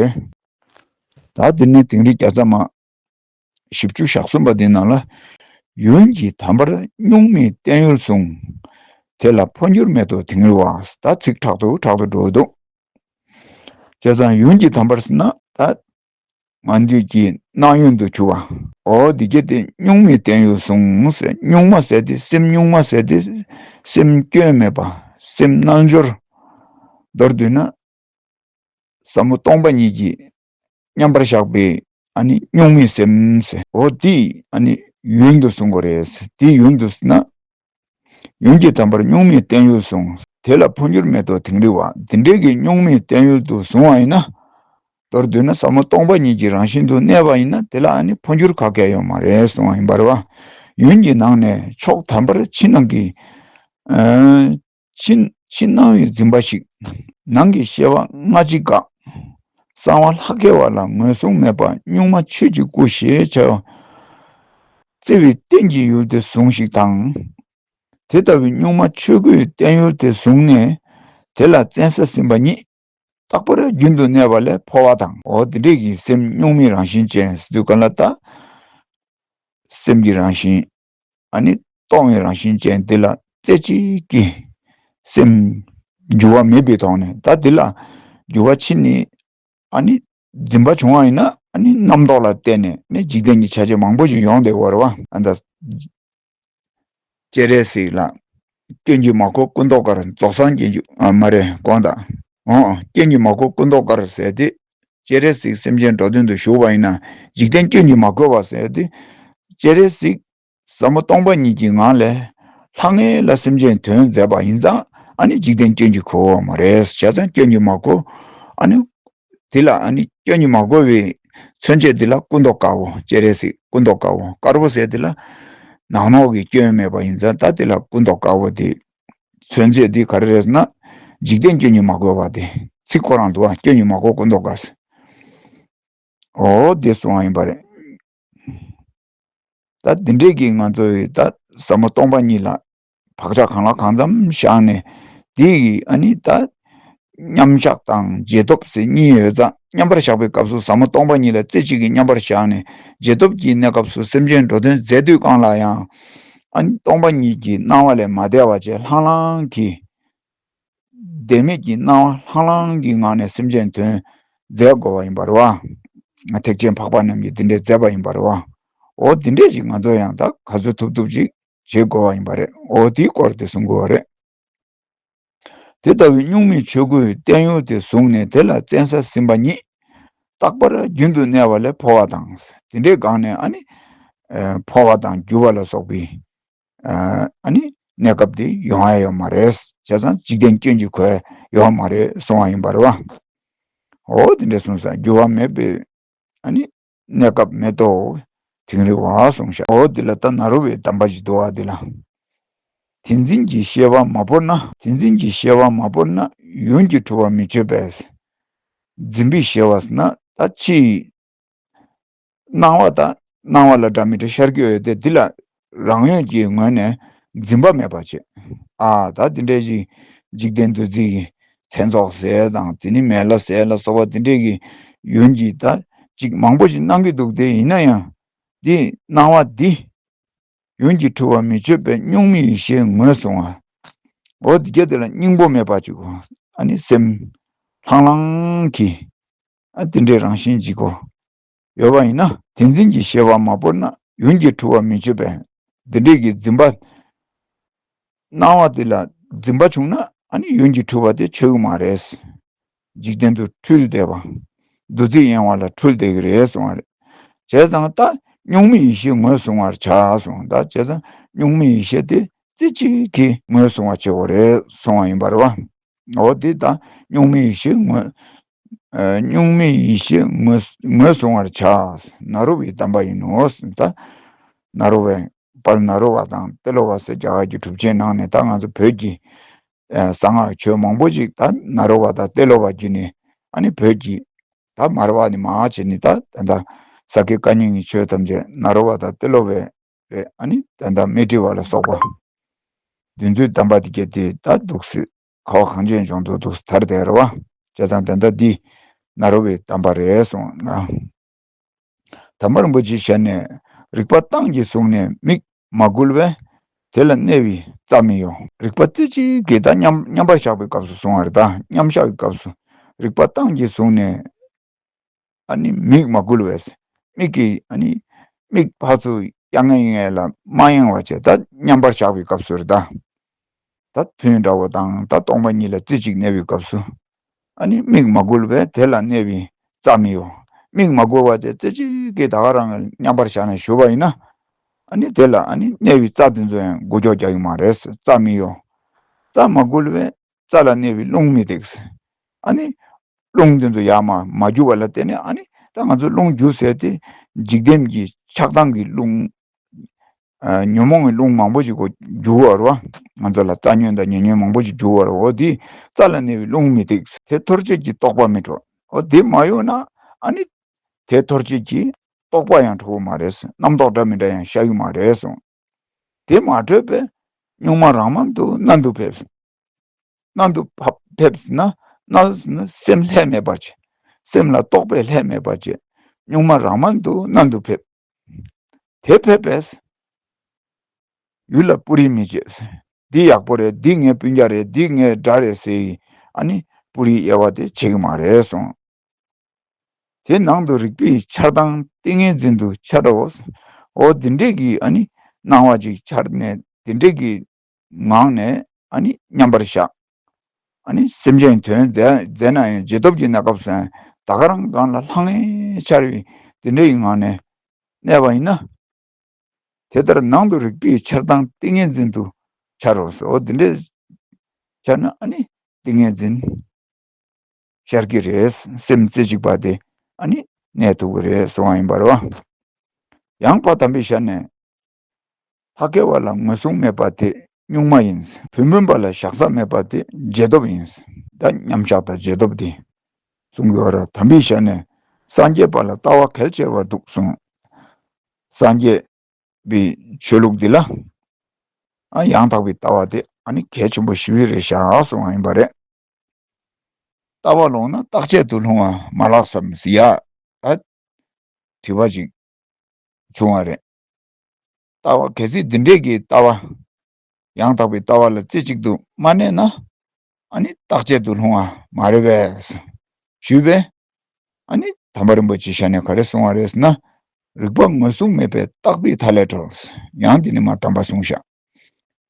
ད་དེ་ནས་དིང་རི་བརྒྱ་རྩ་མ་བཞི་བཅུ་ཞེ་གསུམ་པ་འདི་ནང་ལ། ཡུན་གྱིས་དམ་པར་གཉུག་མའི་བརྟན་གཡོ་བཟུང་། དེ་ལ་འཕོ་འགྱུར་མེད་དོ་དིང་རི་བ། ད་ཚིག་དྲག་ཏུ་དྲག་ཏུ་འགྲོ་འདུག་བྱས་ཙང་ཡུན་གྱིས་དམ་པར་ཟེར་ན་ད་ང་འདུས་ཀྱི་སྣང་ཡུན་དུ་གྱུར་པ། འོ་འདི་སྐད་དེ་གཉུག་མའི་བརྟན་གཡོ་བཟུང་ཟེར། གཉུག་མ་ཟེར་དེ་སེམས་གཉུག་མ་ཟེར་དེ་སེམས་སྐྱོན་མེད་པ། སེམས་རྣལ་འབྱོར། མདོར་བསྡུས་ན་ཟབ་མོ་སྟོང་པ་ཉིད་ཀྱིས་མཉམ་པར་བཞག་པའི་ཨ་ནི་གཉུག་མའི་སེམས་ཟེར། འོ་དེ་ཨ་ནི་ཡུན་དུ་བཟུང་དགོས་རེད། དེ་ཡུན་དུ་ཟེར་ན། ཡུན་གྱིས་དམ་པར་གཉུག་མའི་བརྟན་གཡོ་བཟུང་། དེ་ལ་འཕོ་འགྱུར་མེད་དོ་དིང་རི་བ། འདི་འདྲའི་གི་གཉུག་མའི་བརྟན་གཡོ་དུ་བཟུང་བ་ཡིན་ན། མདོར་བསྡུས་ན་ཟབ་མོ་སྟོང་པ་ཉིད་ཀྱི་རང་བཞིན་དུ་གནས་པ་ཡིན་ན་དེ་ལ་ཨ་ནི་འཕོ་འགྱུར་ག་གེ་ཡོད་མ་རེད་གསུངས་པ་ཡིན་པ་རེད་བ། ཡུན་གྱི་ནང་ནས་ཕྱོགས་དམ་པར་ཕྱི་ནང་གི་ཕྱི་ཕྱི་སྣང་བའི་འཛིན་པ་ཞིག་ནང་གི་ཤེས་པ་སྔ་ཕྱི་འགག་གསང་བ་ལྷག་གེ་བ་ལ་ངོས་བཟུང་མེད་པ་གཉུག་མ་ཆོས་ཀྱི་སྐུ་ཞེས་བྱ་བ། བརྩེ་བའི་རྟེན་གྱི་ཡུལ་དེ་བཟུང་ཞིག་དང་། དེ་ལྟ་བུའི་གཉུག་མ་ཆོས་སྐུའི་བརྟན་ཡུལ་དེ་བཟུང་ནས། དེ་ལ་བཙན་ས་ཟིན་པ་ཉིད། རྟག་པར་རྒྱུན་དུ་གནས་པ་ལས་འཕོ་བ་དང་། འོ་དེ་འདྲས་ཀྱི་སེམས་གཉུག་མའི་རང་བཞིན་ཅན་ཟེར་དུས་ག་ལ་ད། སེམས་ཀྱི་རང་བཞིན། ཨ་ནི་སྟོང་བའི་རང་བཞིན་ཅན་འདི་ལ་རྩེ་གཅིག་གིས་སེམས་འགྱུར་བ་མེད་པའི་ཐོག་ནས་ད་འདི་ལ་འགྱུར་བ་ཕྱིན་ནས་ཨ་ནི་འཛིན་པ་བྱུང་བ་ཡིན་ན་ཨ་ནི་རྣམ་རྟོག་ལ་བརྟེན་ནས་ནི་འཇིག་རྟེན་གྱི་ཆ་བྱད་མང་པོ་ཞིག་ཡོང་བསྡད་ཡོད་རེད་བ། ཨ་ད་སྤྱན་རས་གཟིགས་ལ་སྐྱོན་གྱིས་མ་གོས་སྐུ་མདོག་དཀར། རྫོགས་སངས་རྒྱས་འཇུག་ཨ་མ་རེད་དགོངས་དག་འོ་སྐྱོན་གྱིས་མ་གོས་སྐུ་མདོག་དཀར་ཟེར་ཏེ། སྤྱན་རས་གཟིགས་སེམས་ཅན་འགྲོ་དོན་དུ་བཞུགས་པ་ཡིན་ན་འཇིག་རྟེན་སྐྱོན་གྱིས་མ་གོས་པ་ཟེར་ཏེ། སྤྱན་རས་གཟིགས་ཟབ་མོ་སྟོང་པ་ཉིད་ཀྱི་ངང་ལས་ལྷང་ངེ་ལ་སེམས་ཅན་དོན་མཛད་པ་ཡིན་ཙང་ཨ་ནི་འཇིག་རྟེན་སྐྱོན་གྱིས་གོས་པ་མ་རེད། བྱས་ཙང་སྐྱོན་གྱིས་མ་གོས། ཨ་ནི་དེ་ལ་ཨ་ནི་སྐྱོན་གྱིས་མ་གོས་པའི་མཚོན་བྱེད་དེ་ལ་སྐུ་མདོག་དཀར་པོ། སྤྱན་རས་གཟིགས་སྐུ་མདོག་དཀར་པོ། དཀར་པོ་ཟེར་དེ་ལ་ནག་ནོག་གི་སྐྱོན་མེད་པ་ཡིན་ཙང་ད་དེ་ལ་སྐུ་མདོག་དཀར་པོ་དེ། མཚོན་བྱེད་འདི་ག་རེ་རེད་ཟེར་ན། འཇིག་རྟེན་སྐྱོན་གྱིས་མ་གོས་པ་དེ། ཚིག་ཁོ་རང་འདུག་ཨ། སྐྱོན་གྱིས་མ་གོས་སྐུ་མདོག་དཀར་ཟེར། འོ་དེ་གསུང་བ་ཡིན་པ་རེད། ད་འདི་འདྲས་ཀྱིས་ང་ཚོ་ཡི་ད་ཟབ་མོ་སྟོང་པ་ཉིད་ལ་བག་ཆགས་གང་ལ་གང་འཚམ་བཞག་ནས་དེ་ཡི་ཨ་ནི་ད་མཉམ་བཞག་དང་རྗེས་ཐོབ་ཟེར་གཉིས་ཡོད་ཙང་མཉམ་པར་བཞག་པའི་སྐབས་སུ་ཟབ་མོ་སྟོང་པ་ཉིད་ལ་རྩེ་གཅིག་གིས་མཉམ་པར་བཞག་ནས་རྗེས་ཐོབ་ཀྱི་གནས་སྐབས་སུ་སེམས་ཅན་འགྲོ་དོན་མཛད་དུས་གང་ལ་ཡང་ཨ་ནི་སྟོང་པ་ཉིད་ཀྱི་སྣང་བ་ལས་མ་འདས་པ་བྱས་ལྷང་ལྷང་གི། བདེན་མེད་ཀྱི་སྣང་བ་ལྷང་ལྷང་གི་ངང་ནས་སེམས་ཅན་དོན་མཛད་དགོས་པ་ཡིན་པ་རེད་བ། ཐེག་ཆེན་འཕགས་པ་རྣམས་ཀྱིས་འདི་འདྲས་མཛད་པ་ཡིན་པ་རེད་བ། འོ་འདི་འདྲས་ཞིག་ང་ཚོ་ཡང་ད་ག་ཚོད་ཐུབ་ཐུབ་ཅིག་བྱེད་དགོས་པ་ཡིན་པ་རེད། འོ་དེའི་སྐོར་དེ་གསུང་དགོས་པ་རེད། དེ་ལྟ་བུའི་གཉུག་མའི་ཆོས་སྐུའི་བརྟན་གཡོ་དེ་བཟུང་ནས་དེ་ལ་བཙན་ས་ཟིན་པ་ཉིད། རྟག་པར་རྒྱུན་དུ་གནས་པ་ལས་འཕོ་བ་དང་། དེ་འདྲའི་སྒང་ནས་ཨ་ནི། འཕོ་བ་དང་འགྱུར་བ་ལ་སོགས་པའི། ཨ་ནི་གནས་སྐབས་དེ་ཡོང་ཡ་ཡོད་མ་རེད། བྱས་ཙང་འཇིག་རྟེན་སྐྱོན་གྱིས་གོས་ཡོད་མ་རེད་གསུང་བ་ཡིན་པ་རེད་བ། འོ་དེ་འདྲ་གསུངས་ས་འགྱུར་བ་མེད་པའི་ཨ་ནི་གནས་སྐབས་མེད་དོ། དིང་རི་བ་གསུངས་ཤག་འོ་དེ་ལ་ད་ནཱ་རོ་པའི་གདམས་པ་ཞིག་འདུག་བ་དེ་ལ། དེ་འཛིན་གྱི་ཤེས་པ་མ་བོར་ན། དེ་འཛིན་གྱི་ཤེས་པ་མ་བོར་ན་ཡུན་གྱིས་འཁྲུལ་བར་མི་བྱེད་པས། འཛིན་པའི་ཤེས་པ་ཟེར་ན་ད་ཕྱིའི་སྣང་བ་དང་སྣང་བ་ལ་འདྲ་མི་འདྲ་ཤར་གྱི་ཡོད་དེ་འདི་ལ་རང་ཡུལ་གྱི་ངོས་ནས་འཛིན་པ་མེད་པ་བྱེད། ཨ་ད་འདི་འདྲའི་ཞིག་འཇིག་རྟེན་འདུ་འཛི་གི་མཚན་ཚོགས་ཟེར་དང་དེ་ནི་མེ་ལ་ཟེར་ལ་སོགས་པ་འདི་འདྲའི་གི་ཡུན་གྱི་ད་ཅིག་མང་པོ་ཞིག་སྣང་གི་འདུག་དེ་ཡིན་ན་ཡང་འདི་སྣང་བ་འདི་ཡུན་གྱིས་འཁྲུལ་བར་མི་བྱེད་པས་གཉུག་མའི་ཡེ་ཤེས་ངོས་བཟུང་བ། འོ་འདི་སྐད་དེ་ལ་སྙིང་པོ་མེད་པ་ཅིག་གོ། ཨ་ནི་སེམས་ལྷང་ལྷང་གི་ཨ་དེ་འདྲའི་རང་བཞིན་ཅིག་གོ། ཡོད་པ་ཡིན་ན་དེ་འཛིན་གྱི་ཤེས་པ་མ་བོར་ན་ཡུན་གྱིས་འཁྲུལ་བར་མི་བྱེད་པས། འདི་འདྲས་ཀྱི་འཛིན་པ། སྣང་བ་དེ་ལ་འཛིན་པ་བྱུང་ན་ཨ་ནི་ཡུན་གྱིས་འཁྲུལ་བ་དེ་ཆོད་ཀྱི་མ་རེད། འཇིག་རྟེན་དུ་འཁྲུལ་བསྡད་པ། འདུ་འཛི་གཡེང་བ་ལ་འཁྲུལ་བསྡད་ཀྱི་རེད་གསུང་བ་རེད། བྱས་ཙང་ད་གཉུག་མའི་ཡེ་ཤེས་ངོས་བཟུང་བར་བྱ་གསུང་། ད་བྱས་ཙང་གཉུག་མའི་ཡེ་ཤེས་དེ་རྩེ་གཅིག་གིས་ངོས་བཟུང་བ་བྱེད་དགོས་རེད་གསུང་བ་ཡིན་པ་རེད་བ། འོ་དེ་ད་གཉུག་མའི་ཡེ་ཤེས་ངོས། ཨ། གཉུག་མའི་ཡེ་ཤེས་ངོས་ངོས་བཟུང་བར་བྱ། ནཱ་རོ་པའི་གདམས་པ་ཡིན་ནོ། ད་ནཱ་རོ་པའི་དཔལ་ནཱ་རོ་པ་དང་ཏེ་ལོ་པ་ཟེར་རྒྱ་གར་གྱི་གྲུབ་ཆའི་ནང་ནས་ད་ང་ཚོ་བོད་ཀྱི་ཨ་གསང་སྔགས་ཆོས་མང་པོ་ཞིག་ད་ནཱ་རོ་པ་དང་ཏེ་ལོ་པ་བརྒྱུད་ནས་ཨ་ནི་བོད་ཀྱི་ད་མར་པ་ནས་མར་བྱས་ནས་ད་ད་ལྟ་ས་སྐྱའི་བཀའ་རྙིང་གི་ཆོས་ཐམས་ཅད་ནཱ་རོ་པ་དང་ཏེ་ལོ་པའི་རེད། ཨ་ནི་ད་ལྟ་མཻ་ཏྲི་པ་ལ་སོགས་པ་འདི་ཚོའི་གདམས་པ་དེ་གྱད་དེ་ད་འདུག་སེ་ཁ་བ་གངས་ཅན་ལྗོངས་དུ་འདུག་སེ་དར་བསྡད་རེད་བ། བྱས་ཙང་ད་ལྟ་འདི་ནཱ་རོ་པའི་གདམས་པ་རེད་གསུངས་ན། དམ་པ་རིན་པོ་ཆེའི་ཞལ་ནས། རིག་པ་སྟངས་ཀྱིས་བཟུང་ནས་མིག་མ་བསྒུལ་བས། དེ་ལ་གནས་པའི་རྩ་མི་གཡོ། རིག་པ་རྩེ་གཅིག་གིས་ད་མཉམ་མཉམ་པར་བཞག་པའི་སྐབས་སུ་གསུང་བ་རེད། ད་མཉམ་བཞག་གི་སྐབས་སུ་རིག་པ་སྟངས་ཀྱིས་བཟུང་ནས་ཨ་ནི་མིག་མ་བསྒུལ་བས། མིག་གིས་ཨ་ནི་མིག་ཕར་ཚུར་གཡེང་ངེ་གཡེང་ངེ་ལ་མ་གཡེང་བ་བྱས། ད་མཉམ་པར་བཞག་པའི་སྐབས་སུ་རེད་ད། ད་ཐུན་འདྲ་བོ་དང་ད་སྟོང་པ་ཉིད་ལ་རྩེ་གཅིག་གནས་པའི་སྐབས་སུ། ཨ་ནི་མིག་མ་བསྒུལ་བས་དེ་ལ་གནས་པའི་རྩ་མི་གཡོ། མིག་མ་བསྒུལ་བ་དེ་རྩེ་གཅིག་གིས་ད་ག་རང་མཉམ་པར་བཞག་ནས་བཞུགས་པ་ཡིན་ན། ཨ་ནི་དེ་ལ་ཨ་ནི་གནས་པའི་རྩ་དེ་ཚོ་ཡང་འགུལ་སྐྱོད་རྒྱག་གི་མ་རེད། རྩ་མི་གཡོ། རྩ་མ་བསྒུལ་བས་རྩ་ལ་གནས་པའི་རླུང་མི་བཏེག། ཨ་ནི་རླུང་དེ་ཚོ་ཡར་མར་མ་རྒྱུག་པ་ལ་བརྟེན་ནས་ཨ་ནི་ད་ང་ཚོ་རླུང་རྒྱུག་ཟེར་དེ་འཇིག་རྟེན་གྱི་ཆགས་སྡང་གི་རླུང་། ཨ། ཉོན་མོངས་ཀྱི་རླུང་མང་པོ་ཞིག་གོ་རྒྱུག་པ་རེད་བ། ང་ཚོ་ལ་རྩ་ཉོན་དང་ཉེ་ཉོན་མང་པོ་ཞིག་རྒྱུག་པ་རེད། འོ་དེ་རྩ་ལ་གནས་པའི་རླུང་མི་བཏེག། དེ་འཐོར་བྱེད་ཀྱི་རྟོག་པ་མི་འཕྲོག། འོ་དེ་མ་གཡོས་ན་ཨ་ནི་དེ་འཐོར་བྱེད་ཀྱི་རྟོག་པ་ཡང་འཕྲོག་གི་མ་རེད། རྣམ་རྟོག་འདྲ་མི་འདྲ་ཡང་ཤར་གི་མ་རེད་གསུངས། དེ་མ་འཕྲོག་པས་གཉུག་མ་རང་མལ་དུ་གནད་དུ་ཕེབས། གནད་དུ་ཕ་ཕེབས་ཟེར་ན། གནད་ཟེར་ན་སེམས་ལྷད་མེད་པར་བྱེད། སེམས་ལ་རྟོག་པས་ལྷད་མེད་པར་བྱེད། གཉུག་མ་རང་མལ་དུ་གནད་དུ་ཕེབས། དེ་ཕེབས་པས། ཡུལ་ལ་སྤུ་རིས་མི་བྱེད། འདི་ཡག་པོ་རེད། འདི་ངའི་སྤུན་ཀྱག་རེད། འདི་ངའི་དགྲ་རེད་ཟེར་ཡི་ཨ་ནི་སྤུ་རིས་དབྱེ་བ་དེ་བྱེད་ཀྱི་མ་རེད་གསུངས། དེ་ནང་དུ་རིག་པའི་ཆར་དང་ཏིང་ངེ་འཛིན་དུ་འཆར་རོ། འོ་འདི་འདྲས་ཀྱི་ཨ་ནི་སྣང་བ་ཅིག་འཆར་ནས་འདི་འདྲས་ཀྱི་ངང་ནས་ཨ་ནི་མཉམ་པར་བཞག། ཨ་ནི་སེམས་ཅན་དོན་མཛད་མཛད་ན་ཡང་རྗེས་ཐོབ་ཀྱི་གནས་སྐབས་སུ་ད་ག་རང་སྒང་ལ་ལྷང་ངེ་འཆར་བའི་འདི་འདྲ་ཡི་ངང་ནས་གནས་པ་ཡིན་ན། དེ་ལྟར་ནང་དུ་རིག་པའི་ཆར་དང་ཏིང་ངེ་འཛིན་དུ་འཆར་རོ་ཟེར། འོ་འདི་འདྲས་འཆར་ན་ཨ་ནི་ཏིང་ངེ་འཛིན་ཤར་གྱི་རེད། སེམས་རྩེ་གཅིག་པ་དེ་ཨ་ནི་གནས་ཐུབ་ཀྱི་རེད་གསུང་བ་ཡིན་པ་རེད་བ། ཡང་དཔལ་དམ་པའི་ཞལ་ནས། ལྷག་གེ་བ་ལ་ངོས་བཟུང་མེད་པ་དེ་གཉུག་མ་ཡིན། བུན་བུན་པ་ལ་བཞག་ས་མེད་པ་དེ་རྗེས་ཐོབ་ཡིན། ད་མཉམ་བཞག་དང་རྗེས་ཐོབ་དེ་གསུང་གི་ཡོད་རེད། དམ་པའི་ཞལ་ནས། སངས་རྒྱས་པ་ལ་ལྟ་བ་གལ་ཆེ་བར་འདུག་གསུངས། སངས་རྒྱས་པའི་ཆོས་ལུགས་འདི་ལ་ཨ་ཡང་དག་པའི་ལྟ་བ་དེ་ཨ་ནི་གལ་ཆེན་པོ་ཞེ་པོ་རེད་ཤག་གསུང་བ་ཡིན་པ་རེད། ལྟ་བ་ལོག་ན་རྟག་ཆད་དུ་ལྷུང་བ་མ་ལགས་སམ་ཟེར་ཡ། ད་དྲི་བ་ཅིག་བྱུང་བ་རེད། ལྟ་བ་གལ་སྲིད་འདི་འདྲས་ཀྱི་ལྟ་བ། ཡང་དག་པའི་ལྟ་བ་ལ་རྩེ་གཅིག་ཏུ་མ་གནས་ན། ཨ་ནི་རྟག་ཆད་དུ་ལྷུང་བ་མ་རེད་པས། ཞུས་པས། ཨ་ནི་དམ་པ་རིན་པོ་ཆེའི་ཞལ་ནས་ག་རེ་གསུང་བ་རེད་ཟེར་ན། རིག་པ་ངོས་བཟུང་མེད་པས་རྟག་པའི་མཐའ་ལས་གྲོལ། ཡང་འདི་ནི་མ་དམ་པ་གསུངས་ཤག།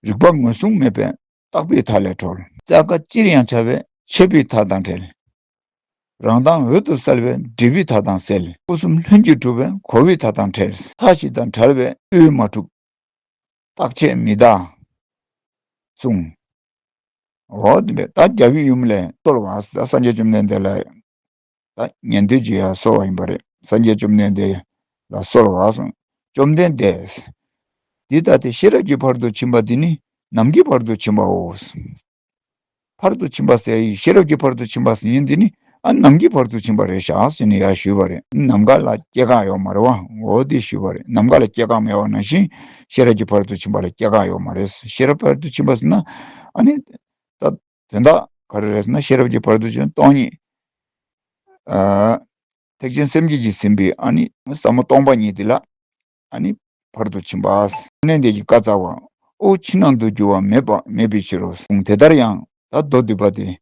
རིག་པ་ངོས་བཟུང་མེད་པས་རྟག་པའི་མཐའ་ལས་གྲོལ། རྩ་དཀར་ཅིར་ཡང་འཆར་བས་ཆད་པའི་མཐའ་དང་བྲལ། རང་མདངས་འོད་དུ་གསལ་བས་འབྲས་བུའི་མཐའ་དང་བསྲེལ། སྐུ་གསུམ་ལྷུན་གྱིས་གྲུབ་པས་འཁོར་བའི་མཐའ་དང་བྲལ། མཐའ་བཞི་དང་བྲལ་བས་དབུས་མ་གྲུབ། རྟག་ཆད་མི་གདའ། གསུངས། འོ་དེ་འདྲ་ད་རྒྱལ་བའི་ཡུམ་ལ་གསོལ་བ། ད་སངས་རྒྱས་བཅོམ་ལྡན་འདས་ལ་ད་ཉན་ཐོས་ཀྱི་ཡ་གསོལ་བ་ཡིན་པ་རེད། སངས་རྒྱས་བཅོམ་ལྡན་འདས་ལ་གསོལ་བ་གསུངས། བཅོམ་ལྡན་འདས། འདི་ལྟ་སྟེ་ཤེས་རབ་ཀྱི་ཕ་རོལ་ཏུ་ཕྱིན་པ་འདི་ནི་ནམ་མཁའི་ཕ་རོལ་ཏུ་ཕྱིན་པའོ། ཕ་རོལ་ཏུ་ཕྱིན་པ་ཟེར་ཡི་ཤེས་རབ་ཀྱི་ཕ་རོལ་ཏུ་ཕྱིན་པ་ཟེར་ཡིན་འདི་ནི་ཨ་ནམ་མཁའི་ཕ་རོལ་ཏུ་ཕྱིན་པ་རེད་ཤག་ཟེར་ནས་ཡར་ཞུས་པ་རེད། ནམ་མཁའ་ལ་སྐྱེ་འགག་ཡོད་མ་རེད་བ། འོ་དེ་ཞུས་པ་རེད། ནམ་མཁའ་ལ་སྐྱེ་འགག་མེད་པ་ནང་བཞིན་ཤེས་རབ་ཀྱི་ཕ་རོལ་ཏུ་ཕྱིན་པ་ལ་སྐྱེ་འགག་ཡོད་མ་རེད། ཤེས་རབ་ཕ་རོལ་ཏུ་ཕྱིན་པ་ཟེར་ན་ཨ་ནི་ད་དོན་དག་ག་རེ་རེད་ཟེར་ན་ཤེས་རབ་ཀྱི་ཕ་རོལ་ཏུ་ཕྱིན་སྟོང་ཉིད། ཨ། ཐེག་ཆེན་སེམས་བསྐྱེད་ཀྱིས་ཟིན་པའི་ཨ་ནི་ཟབ་མོ་སྟོང་པ་ཉིད་དེ་ལ་ཨ་ནི་ཕ་རོལ་ཏུ་ཕྱིན་པ། བཅོམ་ལྡན་འདས་ཀྱིས་བཀའ་སྩལ་པ། དབུགས་ཕྱི་ནང་དུ་རྒྱུ་བ་མེད་པ་མེད་པའི་ཕྱིར་རོ་གསུངས། དེ་ལྟར་ཡང་ད་མདོ་སྡུད་པ་སྟེ།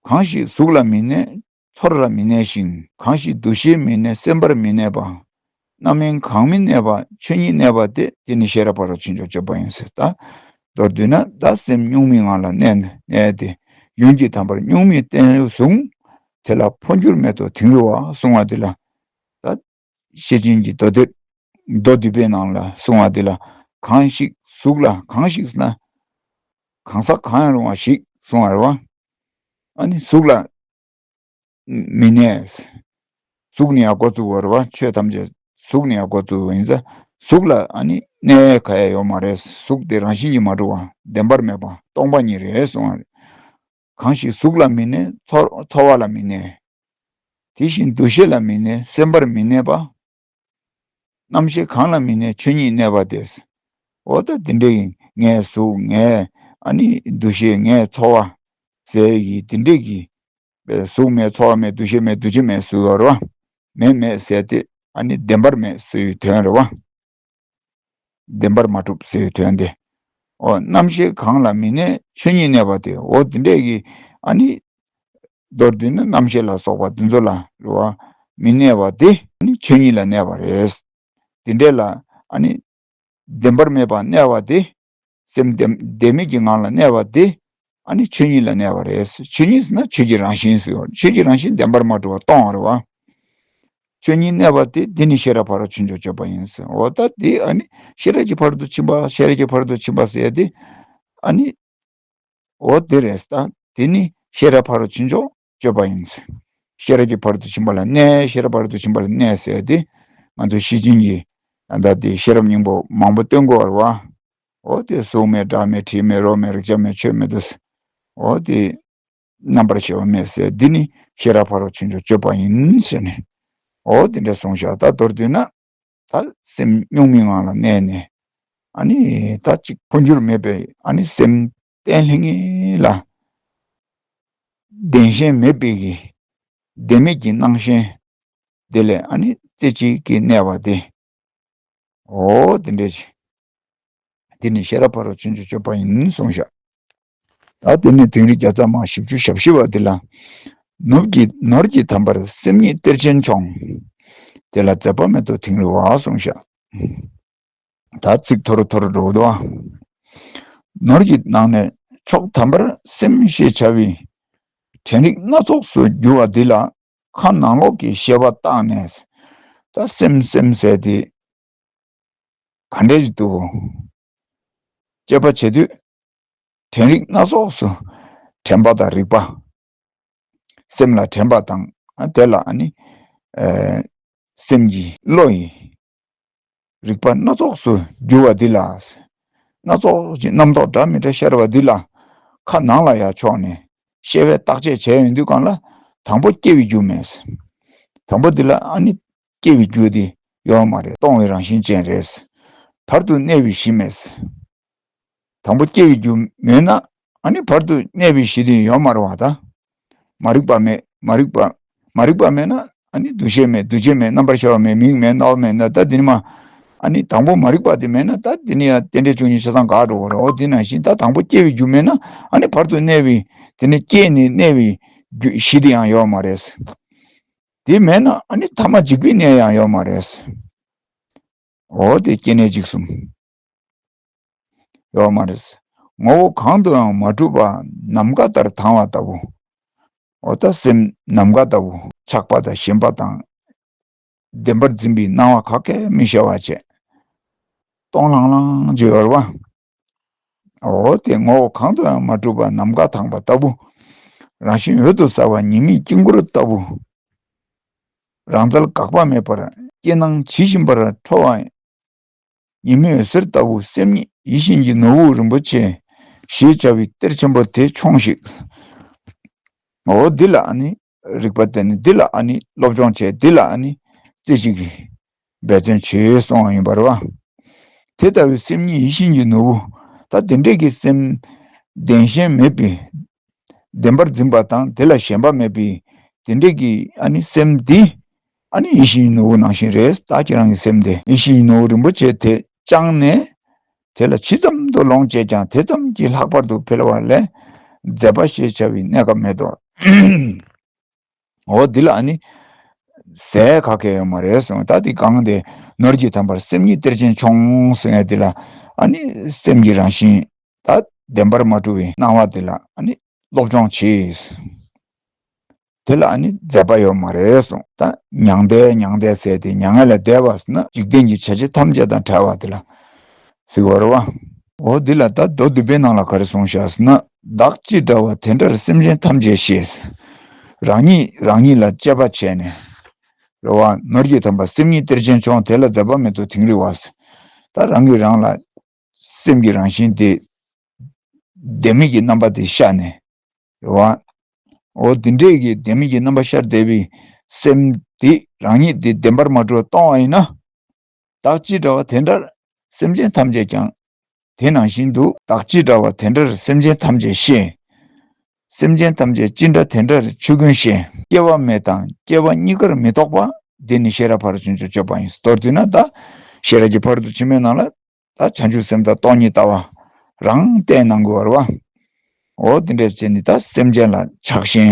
གང་ཞིག་གཟུགས་ལ་མི་གནས་ཚོར་ལ་མི་གནས་ཤིང་། གང་ཞིག་འདུ་ཤེས་མི་གནས་སེམས་པར་མི་གནས་པ། རྣམ་གཡེང་གང་མི་གནས་པ་ཆོས་ཉིད་གནས་པ་སྟེ། དེ་ནི་ཤེས་རབ་ཕ་རོལ་ཕྱིན་མཆོག་སྤྱོད་པ་ཡིན་ཟེར། ད་མདོར་བསྡུས་ན་ད་སེམས་གཉུག་མའི་ངང་ལ་གནས་ནས་གནས་ཏེ། ཡུན་གྱི་ཐབས་པར་གཉུག་མའི་རྟེན་བཟུང་། དེ་ལ་འཕོ་འགྱུར་མེད་དོ་དིང་རི་བ་གསུང་བ་འདི་ལ། ད་ཤེར་ཕྱིན་གྱི་མདོ་སྡེ་མདོ་སྡུད་པའི་ནང་ལ་གསུང་བ་འདི་ལ། གང་ཞིག་གཟུགས་ལ་གང་ཞིག་ན། གང་ཟག་གང་ཡང་རུང་བ་ཞིག་གསུང་བ་རེད་བ། ཨ་ནི་གཟུགས་ལ་མི་གནས། གཟུགས་ནི་ཡང་འགོ་བཙུགས་པ་རེད་བ། ཆོས་ཐམས་ཅད་གཟུགས་ནི་ཡང་འགོ་བཙུགས་པ་ཡིན་ཙང་། གཟུགས་ལ་ཨ་ནི་གནས་ག་ཡ་ཡོད་མ་རེད། གཟུགས་དེ་རང་བཞིན་གྱིས་མ་གྲུབ་པ་བདེན་པར་མེད་པ་སྟོང་པ་ཉིད་རེད་གསུང་བ་རེད། གང་ཞིག་གཟུགས་ལ་མི་གནས། ཚོར་ཚོར་བ་ལ་མི་གནས། དེ་བཞིན་འདུ་ཤེས་ལ་མི་གནས། སེམས་པར་མི་གནས་པ། རྣམ་ཤེས་གང་ལ་མི་གནས། ཆོས་ཉིད་གནས་པ་སྟེ། འོ་ད་དེ་འདྲའི་ངའི་གཟུགས་ངའི་ཨ་ནི་འདུ་ཤེས་ངའི་ཚོར་བ་ཟེར་གྱི་དེ་འདྲའི་གི་གཟུགས་མེད་ཚོར་བ་མེད་འདུ་ཤེས་མེད་འདུ་བྱེད་མེད་ཟེར་ཡོད་རེད་བ། མེད་མེད་ཟེར་ཏེ་ཨ་ནི་བདེན་པར་མེད་ཟེར་བའི་དོན་རེད་བ། བདེན་པར་མ་གྲུབ་ཟེར་བའི་དོན་ཏེ། འོ་རྣམ་ཤེས་གང་ལ་མི་གནས། ཆོས་ཉིད་གནས་པ་སྟེ། འོ་དེ་འདྲས་ཀྱི་ཨ་ནི་མདོར་བསྡུས་ན་རྣམ་ཤེས་ལ་སོགས་པ་དེ་ཚོ་ལ་རེད་བ། མི་གནས་པ་དེ་ཨ་ནི་ཆོས་ཉིད་ལ་གནས་པ་རེད། དེ་འདྲས་ལ་ཨ་ནི་བདེན་པར་མེད་པར་གནས་པ་དེ། སེམས་བདེན་བདེན་མེད་ཀྱི་ངང་ལ་གནས་པ་དེ་ཨ་ནི་ཆོས་ཉིད་ལ་གནས་པ་རེད། ཆོས་ཉིད་ཟེར་ན་ཆོས་ཀྱི་རང་བཞིན་ཟེར་བ། ཆོས་ཀྱི་རང་བཞིན་བདེན་པར་མ་གྲུབ་པ་སྟོང་པ་རེད་བ། ཆོས་ཉིད་གནས་པ་སྟེ། འདི་ནི་ཤེས་རབ་ཕ་རོལ་ཕྱིན་མཆོག་སྤྱོད་པ་ཡིན་ཟེར། འོ་ད་འདི་ཨ་ནི་ཤེས་རབ་ཀྱི་ཕ་རོལ་ཏུ་ཕྱིན་པ། ཤེས་རབ་ཀྱི་ཕ་རོལ་ཏུ་ཕྱིན་པ་ཟེར་ཡ་དེ་ཨ་ནི། འོ་དེ་རེད། ད་འདི་ནི་ཤེས་རབ་ཕ་རོལ་ཕྱིན་མཆོག་སྤྱོད་པ་ཡིན་ཟེར། ཤེས་རབ་ཀྱི་ཕ་རོལ་ཏུ་ཕྱིན་པ་ལ་གནས། ཤེས་རབ་ཕ་རོལ་ཏུ་ཕྱིན་པ་ལ་གནས་ཟེར་ཡ་དེ་ང་ཚོ་ཤེར་ཕྱིན་གྱི་ད་འདི་ཤེས་རབ་སྙིང་པོ་མང་པོ་སྟོན་གྱི་ཡོད་རེད་བ། འོ་དེ་གཟུགས་མེད་སྒྲ་མེད་དྲི་མེད་རོ་མེད་རེག་བྱ་མེད་ཆོས་མེད་དོ་ཟེར། འོ་དེ་རྣམ་པར་ཤེས་པ་མེད་ཟེར། འདི་ནི་ཤེས་རབ་ཕ་རོལ་ཕྱིན་མཆོག་སྤྱོད་པ་ཡིན་ཟེར་ནས། འོ་དེ་འདྲ་གསུངས་བཞག་ད་མདོར་བསྡུས་ན། ད་སེམས་གཉུག་མའི་ངང་ལ་གནས་ནས། ཨ་ནི་ད་ཅིག་འཕོ་འགྱུར་མེད་པའི་ཨ་ནི་སེམས་གཏན་ལྷིང་ངེ་ལ། བདེན་ཞེན་མེད་པའི་གི་བདེན་མེད་ཀྱི་སྣང་ཞེན་དེ་ལས་ཨ་ནི་རྩེ་གཅིག་གིས་གནས་པ་དེ། འོ་དེ་འདྲ་ཞིག་དེ་ནི་ཤེས་རབ་ཕ་རོལ་ཕྱིན་མཆོག་སྤྱོད་པ་ཡིན་གསུངས་བཞག་ད་དེ་ནི་དིང་རི་བརྒྱ་རྩ་མ་བཞི་བཅུ་ཞེ་བཞི་པ་འདི་ལ། ནོར་གྱི་ནོར་གྱི་དམ་པར་སེམས་ཉིད་གཏེར་ཆེན་མཆོག་དེ་ལ་འཛད་པ་མེད་དོ་དིང་རི་བ་གསུངས་བཞག་ད་ཚིག་ཐོར་ཐོར་འགྲོ་འདུག་ནོར་གྱི་ནང་ནས་མཆོག་དམ་པར་སེམས་ཞེས་བྱ་བའི། དྲན་རིག་སྣ་ཚོགས་སུ་རྒྱུ་བ་འདི་ལ། ཁ་ནང་ལོག་གི་ཤེས་པ་བཏང་ནས། ད་སེམས་སེམས་ཟེར་དེ་ག་འདྲས་ཞིག་འདུག་དཔྱད་པ་བྱེད་དུས་དྲན་རིག་སྣ་ཚོགས་སུ་དྲན་པ་དང་རིག་པ། སེམས་ལ་དྲན་པ་དང་དེ་ལ་ཨ་ནི་སེམས་ཀྱི་བློ་ཡི་རིག་པ་སྣ་ཚོགས་སུ་རྒྱུ་བ་འདི་ལ། སྣ་ཚོགས་ཀྱི་རྣམ་རྟོག་འདྲ་མི་འདྲ་ཤར་བ་འདི་ལ། ཁ་ནང་ལ་ཡར་ཕྱོགས་ནས་ཤེས་པས་བརྟག་དཔྱད་བྱས་ཡོང་དུས་སྒང་ལ། དང་པོ་སྐྱེ་བའི་རྒྱུ་མེད། དང་པོ་འདི་ལ་ཨ་ནི་སྐྱེ་བའི་རྒྱུ་དེ་ཡོད་མ་རེད། སྟོང་བའི་རང་བཞིན་ཅན་རེད། བར་དུ་གནས་པའི་གཞི་མེད། དང་པོ་སྐྱེ་བའི་རྒྱུ་མེད་ན་ཨ་ནི་བར་དུ་གནས་པའི་གཞི་དེ་ཡོད་མ་རེད་བ་ད། མ་རིག་པ་མེད། མ་རིག་པ། མ་རིག་པ་མེད་ན་ཨ་ནི་འདུ་ཤེས་མེད། འདུ་བྱེད་མེད། རྣམ་པར་ཤེས་པ་མེད། མིག་མེད། རྣ་བ་མེད་ན་ད་དེ་ནི་མ། ཨ་ནི་དང་པོ་མ་རིག་པ་དེ་མེད་ན་ད་དེ་ནི་ཡང་རྟེན་འབྲེལ་བཅུ་གཉིས་ཆ་ཚང་འགག་འགྲོ་གི་རེད། འོ་དེ་ནང་བཞིན་ད་དང་པོ་སྐྱེ་བའི་རྒྱུ་མེད་ན་ཨ་ནི་བར་དུ་གནས་པའི་དེ་ནི་སྐྱེས་ནས་གནས་པའི་རྒྱུ་གཞི་དེ་ཡང་ཡོད་མ་རེད། དེ་མེད་ན་ཨ་ནི་ཐ་མ་འཇིག་པའི་གནས་ཡང་ཡོད་མ་རེད། འོ་དེ་སྐྱེ་གནས་འཇིག་གསུམ། ཡོད་མ་རེད། ངོ་བོ་གང་དུའང་མ་གྲུབ་པ་ནམ་མཁའ་ལྟར་དྭངས་པ་ལྟ་བུ། འོ་ད་སེམས་ནམ་མཁའ་ལྟ་བུ་ཆགས་པ་དང་ཞེན་པ་དང་བདེན་པར་འཛིན་པའི་སྣང་བ་ག་གེ་མི་ཤར་བ་བྱས། སྟོང་ལྷང་ལྷང་ཅིག་ཡོད་རེད་བ། འོ་དེ་ངོ་བོ་གང་དུའང་མ་གྲུབ་པ་ནམ་མཁའ་དྭངས་པ་ལྟ་བུ། རང་བཞིན་འོད་དུ་གསལ་བ་ཉི་མའི་དཀྱིལ་འཁོར་ལྟ་བུ། རང་རྩལ་འགག་པ་མེད་པར་རྐྱེན་སྣང་ཇི་བཞིན་པར་འཕྲོ་བ། ཉི་མའི་འོད་ཟེར་ལྟ་བུ་སེམས་ཉིད་ཡིད་བཞིན་གྱི་ནོར་བུ་རིན་པོ་ཆེ་ཞེས་བྱ་བའི་གཏེར་ཆེན་པོ་དེ་ཆོངས་ཤིག་འོ་འདི་ལ་ཨ་ནི་རིག་པ་བསྟན་ནས་འདི་ལ་ཨ་ནི་སློབ་སྦྱོང་བྱས། འདི་ལ་ཨ་ནི་རྩེ་གཅིག་གིས་འབད་བརྩོན་བྱེད་གསུང་བ་ཡིན་པ་རེད་བ། དེ་ལྟ་བུའི་སེམས་ཉིད་ཡིད་བཞིན་གྱི་ནོར་བུ། ད་དེ་འདྲས་ཀྱི་སེམས་བདེན་ཞེན་མེད་པའི་བདེན་པར་འཛིན་པ་དང་དེ་ལ་ཞེན་པ་མེད་པའི་དེ་འདྲས་ཀྱི་ཨ་ནི་སེམས་འདི་ཨ་ནི་ཡིད་བཞིན་ནོར་བུ་ནང་བཞིན་རེད། ད་ཁྱེད་རང་གི་སེམས་དེ་ཡིད་བཞིན་ནོར་བུ་རིན་པོ་ཆེ་དེ་བཅངས་ནས་དེ་ལ་ཇི་ཙམ་དུ་ལོངས་སྤྱད་ཀྱང་དེ་ཙམ་གྱིས་ལྷག་པར་དུ་འཕེལ་བ་ལས་འཛད་པ་ཞེས་བྱ་བའི་གནས་སྐབས་མེད་དོ། འོ་འདི་ལ་ཨ་ནི་ ཟེར་ག་གེ་ཡོད་མ་རེད་གསུངས། ད་དེ་གང་དེ་ནོར་གྱིས་ཐམ་པར་སེམས་ཉིད་གཏེར་ཆེན་མཆོང་ཟེར་ཡ་དེ་ལ་ཨ་ནི་སེམས་ཀྱི་རང་བཞིན་ད་བདེན་པར་མ་གྲུབ་པའི་སྣང་བ་དེ་ལ་ཨ་ནི་སློབ་སྦྱོང་བྱས། དེ་ལ་ཨ་ནི་འཛད་པ་ཡོད་མ་རེད་གསུངས། ད་མྱང་འདས་མྱང་འདས་ཟེར་དེ་མྱ་ངན་ལས་འདས་པ་ཟེར་ན་འཇིག་རྟེན་གྱི་བྱ་བྱེད་ཐམས་ཅད་དང་བྲལ་བ་དེ་ལ་ཟེར་བ་རེད་བ། འོ་འདི་ལ་ད་མདོ་སྡུད་པའི་ནང་ལ་ག་རེ་གསུངས་བཞག་ཟེར་ན། བདག་ཅི་འདྲ་བ་དེ་འདྲར་སེམས་ཅན་ཐམས་ཅད་ཤེས། རང་ཉིད་རང་ཉིད་ལ་དཔྱད་པ་བྱས་ནས་རེད་བ། ནོར་གྱིས་ཐམ་པར་སེམས་ཉིད་གཏེར་ཆེན་མཆོང་། དེ་ལ་འཛད་པ་མེད་དོ་དིང་རི་བ། ད་རང་གིས་རང་ལ་སེམས་ཀྱི་རང་བཞིན་དེ་ལྡན་མིན་གྱི་རྣམ་པ་དེ་ཤར་ནས་རེད་བ། འོ་དེ་འདྲས་ཀྱི་ལྡན་མིན་གྱི་རྣམ་པ་ཤར་བསྡད་པའི་སེམས་དེ་རང་ཉིད་དེ་བདེན་པར་མ་གྲུབ་པ་གཏོང་བ་ཡིན་ན། བདག་ཅི་འདྲ་བ་དེ་འདྲར་སེམས་ཅན་ཐམས་ཅད་ཀྱང་དེ་ནང་བཞིན་དུ། བདག་ཅི་འདྲ་བ་དེ་འདྲར་སེམས་ཅན་ཐམས་ཅད་ཤེས། སེམས་ཅན་ཐམས་ཅད་ཅི་འདྲ་དེ་འདྲར་ཆོས་ཀུན་ཤེས། སྐྱེ་བ་མེད་དང་སྐྱེ་བ་གཉིས་ཀར་མི་རྟོག་པ། འདི་ནི་ཤེས་རབ་ཕ་རོལ་ཕྱིན་མཆོག་སྤྱོད་པ་ཡིན། མདོར་བསྡུས་ན་ད་ཤེས་རབ་ཀྱི་ཕ་རོལ་ཏུ་ཕྱིན་པའི་ནང་ལ་ད་བྱང་ཆུབ་སེམས་དང་སྟོང་ཉིད་ལྟ་བ་རང་བསྟན་གནང་དགོས་པ་རེད་བ། འོ་དེ་འདྲས་བྱས་ནས་ད་སེམས་ཅན་ལ་ཆགས་ཞེན་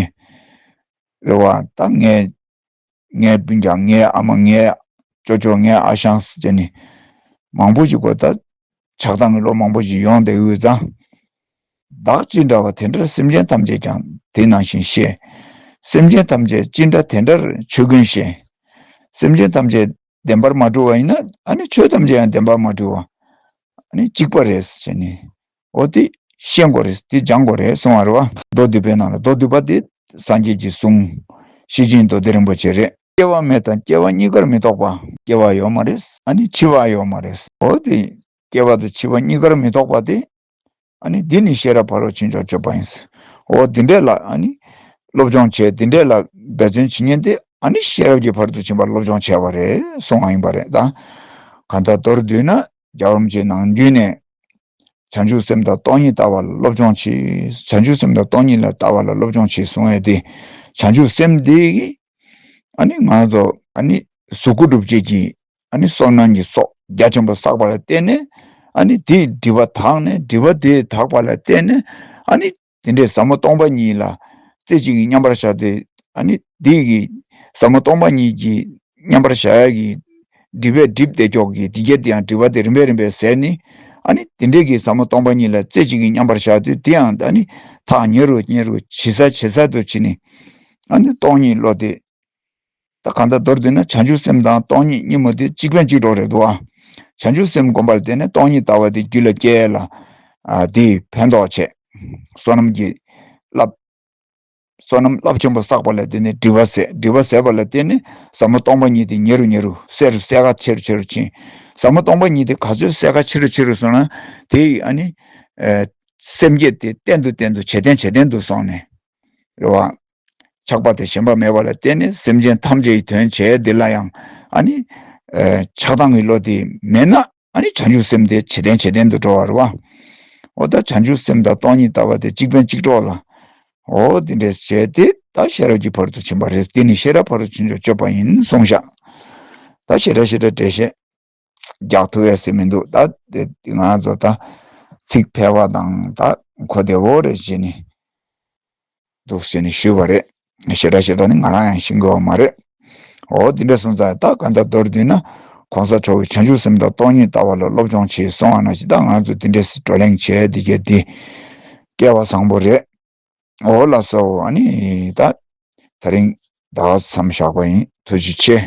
རེད་བ། ད་ངའི་ངའི་སྤུན་ཀྱག་ངའི་ཨ་མ་ངའི་ཅོ་ཅོ་ངའི་ཨ་ཞང་ཟེར་ནས་མང་པོ་ཞིག་གོ་ད་ཆགས་སྡང་གི་བློ་མང་པོ་ཞིག་ཡོང་བསྡད་ཡོད་ཙང་། བདག་ཅི་འདྲ་བ་དེ་འདྲར་སེམས་ཅན་ཐམས་ཅད་ཀྱང་དེ་ནང་བཞིན་ཤེས། སེམས་ཅན་ཐམས་ཅད་ཅི་འདྲ་དེ་འདྲར་ཆོས་ཀུན་ཤེས། སེམས་ཅན་ཐམས་ཅད་བདེན་པར་མ་གྲུབ་པ་ཡིན་ན་ཨ་ནི་ཆོས་ཐམས་ཅད་ཡང་བདེན་པར་མ་གྲུབ་པ་ཨ་ནི་གཅིག་པ་རེད་ཟེར་ནས། འོ་དེ་ཤེས་དགོས་རེད། དེ་སྦྱང་དགོས་རེད་གསུང་བ་རེད་བ། མདོ་སྡུད་པའི་ནང་ལ་མདོ་སྡུད་པ་དེ་སངས་རྒྱས་ཀྱི་གསུང་། ཤེར་ཕྱིན་མདོ་སྡེ་རིན་པོ་ཆེ་རེད། སྐྱེ་བ་མེད་དང་སྐྱེ་བ་གཉིས་ཀར་མི་རྟོག་པ། སྐྱེ་བ་ཡོད་མ་རེད། ཨ་ནི་འཆི་བ་ཡོད་མ་རེད། འོ་དེ་སྐྱེ་བ་དང་འཆི་བ་གཉིས་ཀར་མི་རྟོག་པ་དེ་ཨ་ནི་འདི་ནི་ཤེས་རབ་ཕ་རོལ་ཕྱིན་མཆོག་སྤྱོད་པ་ཡིན། འོ་འདི་འདྲས་ལ་ཨ་ནི་སློབ་སྦྱོང་བྱས། འདི་འདྲས་ལ་འབད་བརྩོན་བྱེད་མཁན་དེ་ཨ་ནི་ཤེས་རབ་ཀྱི་ཕ་རོལ་ཏུ་ཕྱིན་པ་སློབ་སྦྱོང་བྱས་པ་རེད་གསུང་བ་ཡིན་པ་རེད་ད། གང་ལྟར་མདོར་བསྡུས་ན་རྒྱལ་བ་རིན་པོ་ཆེ་ནམ་རྒྱུན་ནས་བྱང་ཆུབ་སེམས་དང་སྟོང་ཉིད་ལྟ་བ་ལ་སློབ་སྦྱོང་བྱེད། བྱང་ཆུབ་སེམས་དང་སྟོང་ཉིད་ལ་ལྟ་བ་ལ་སློབ་སྦྱོང་བྱེད་གསུང་བས་ཏེ། བྱང་ཆུབ་སེམས་འདི་གིས་ཨ་ནི་ང་ཚོ་ཨ་ནི་གཟུགས་སྐུ་སྒྲུབ་བྱེད་ཀྱི་ཨ་ནི་བསོད་ནམས་ཀྱི་ཚོགས་རྒྱ་ཆེན་པོ་བསགས་པ་ལ་བརྟེན་ནས་ཨ་ནི་དེའི་སྒྲིབ་པ་དག་ནས། སྒྲིབ་པ་དེ་དག་པ་ལ་བརྟེན་ནས་ཨ་ནི་དེ་འདྲའི་ཟབ་མོ་སྟོང་པ་ཉིད་ལ་རྩེ་གཅིག་གིས་མཉམ་པར་བཞག་སྟེ། ཨ་ནི་དེ་གི་ཟབ་མོ་སྟོང་པ་ཉིད་ཀྱི་མཉམ་པར་བཞག་ཡ་གི་སྒྲིབ་པས་སྒྲིབ་བསྡད་ཀྱོག་གི་དེ་གྱད་དེ་ཡང་སྒྲིབ་པ་དེ་རིམ་པས་རིམ་པས་ཟད་ནས། ཨ་ནི་དེ་འདྲའི་གི་ཟབ་མོ་སྟོང་པ་ཉིད་ལ་རྩེ་གཅིག་གིས་མཉམ་པར་བཞག་དུས་དེ་ཡང་ཨ་ནི་ཐག་ཉེ་རུ་ཉེ་རུ་ཇེ་ཟབ་ཇེ་ཟབ་ཏུ་ཕྱིན་ནས་ཨ་ནི་སྟོང་ཉིད་བློ་དེ། ད་གང་ལྟར་མདོར་བསྡུས་ན་བྱང་ཆུབ་སེམས་དང་སྟོང་ཉིད་གཉིས་པོ་དེ་གཅིག་ཕན་གཅིག་གྲོགས་རེད་འདུག་ཨ། བྱང་ཆུབ་སེམས་སྒོམ་པ་ལ་བརྟེན་ནས་སྟོང་ཉིད་ལྟ་བ་དེ་རྒྱུད་ལ་སྐྱེ་ལ། ཨ་དེས་ཕན་ཐོགས་བྱེད། བསོད་ནམས་ཀྱི་རླབས། བསོད་ནམས་རླབས་ཆེན་པོ་བསགས་པ་ལ་བརྟེན་ནས་སྒྲིབ་པ་ཟད། སྒྲིབ་པ་ཟད་པ་ལ་བརྟེན་ནས་ཟབ་མོ་སྟོང་པ་ཉིད་དེ་ཉེ་རུ་ཉེ་རུ་གསལ་རུ་གསལ་ཁ་ཆེ་རུ་ཆེ་རུ་ཕྱིན། ཟབ་མོ་སྟོང་པ་ཉིད་དེ་ག་ཚོད་གསལ་ཁ་ཆེ་རུ་ཆེ་རུ་སོང་ན་དེ་ཡི་ཨ་ནི་ཨ་སེམས་བསྐྱེད་དེ་བརྟན་དུ་བརྟན་དུ་ཇེ་བརྟན་ཇེ་བརྟན་དུ་སོང་ནས་རེད་བ། ཆགས་པ་དང་ཞེན་པ་མེད་པ་ལ་བརྟེན་ནས་སེམས་ཅན་ཐམས་ཅད་ཀྱི་དོན་བྱས། འདི་ལ་ཡང་ཨ་ནི་ཨ་ཆགས་སྡང་གི་བློ་དེ་མེད་ན་ཨ་ནི་བྱང་ཆུབ་སེམས་དེ་ཇེ་བརྟན་ཇེ་བརྟན་དུ་འགྲོ་བ་རེད་བ། འོ་ད་བྱང་ཆུབ་སེམས་དང་སྟོང་ཉིད་ལྟ་བ་དེ་གཅིག་ཕན་གཅིག་གྲོགས་ལ། འོ་འདི་འདྲས་བྱས་ཏེ་ད་ཤེས་རབ་ཀྱི་ཕ་རོལ་ཏུ་ཕྱིན་པ་རེད། འདི་ནི་ཤེས་རབ་ཕ་རོལ་ཏུ་ཕྱིན་མཆོག་སྤྱོད་པ་ཡིན་གསུངས་བཞག་ད་ཞེ་དྲག་ཞེ་དྲག་འགྲེལ་བཤད་རྒྱག་ཐུབ་ཡས་ཟེར་མི་འདུག་ད་དེ་ང་ཚོ་ད་ཚིག་ཕལ་བ་དང་ད་གོ་བདེ་བོ་རེ་བྱས་ནས་འདུག་ཟེར་ནས་ཞུས་པ་རེད། ཞེ་དྲག་ཞེ་དྲག་ནི་ང་རང་ཡང་ཤེས་ཀྱི་ཡོད་མ་རེད། འོ་འདི་འདྲ་སོང་ཙང་ད་གང་ལྟར་མདོར་བསྡུས་ན་གོང་ས་མཆོག་གིས་བྱང་ཆུབ་སེམས་དང་སྟོང་ཉིད་ལྟ་བ་ལ་སློབ་སྦྱོང་བྱེད་གསུང་བ་ནང་བཞིན་ད་ང་ཚོ་འདི་འདྲས་བགྲོ་གླེང་བྱས་འདི་གས་འདི་སྐལ་བ་བཟང་པོ་རེད། འོ་ལགས་སོ། ཨ་ནི་ད་དེ་རིང་ད་ག་མཚམས་བཞག་པ་ཡིན། ཐུགས་རྗེ་ཆེ།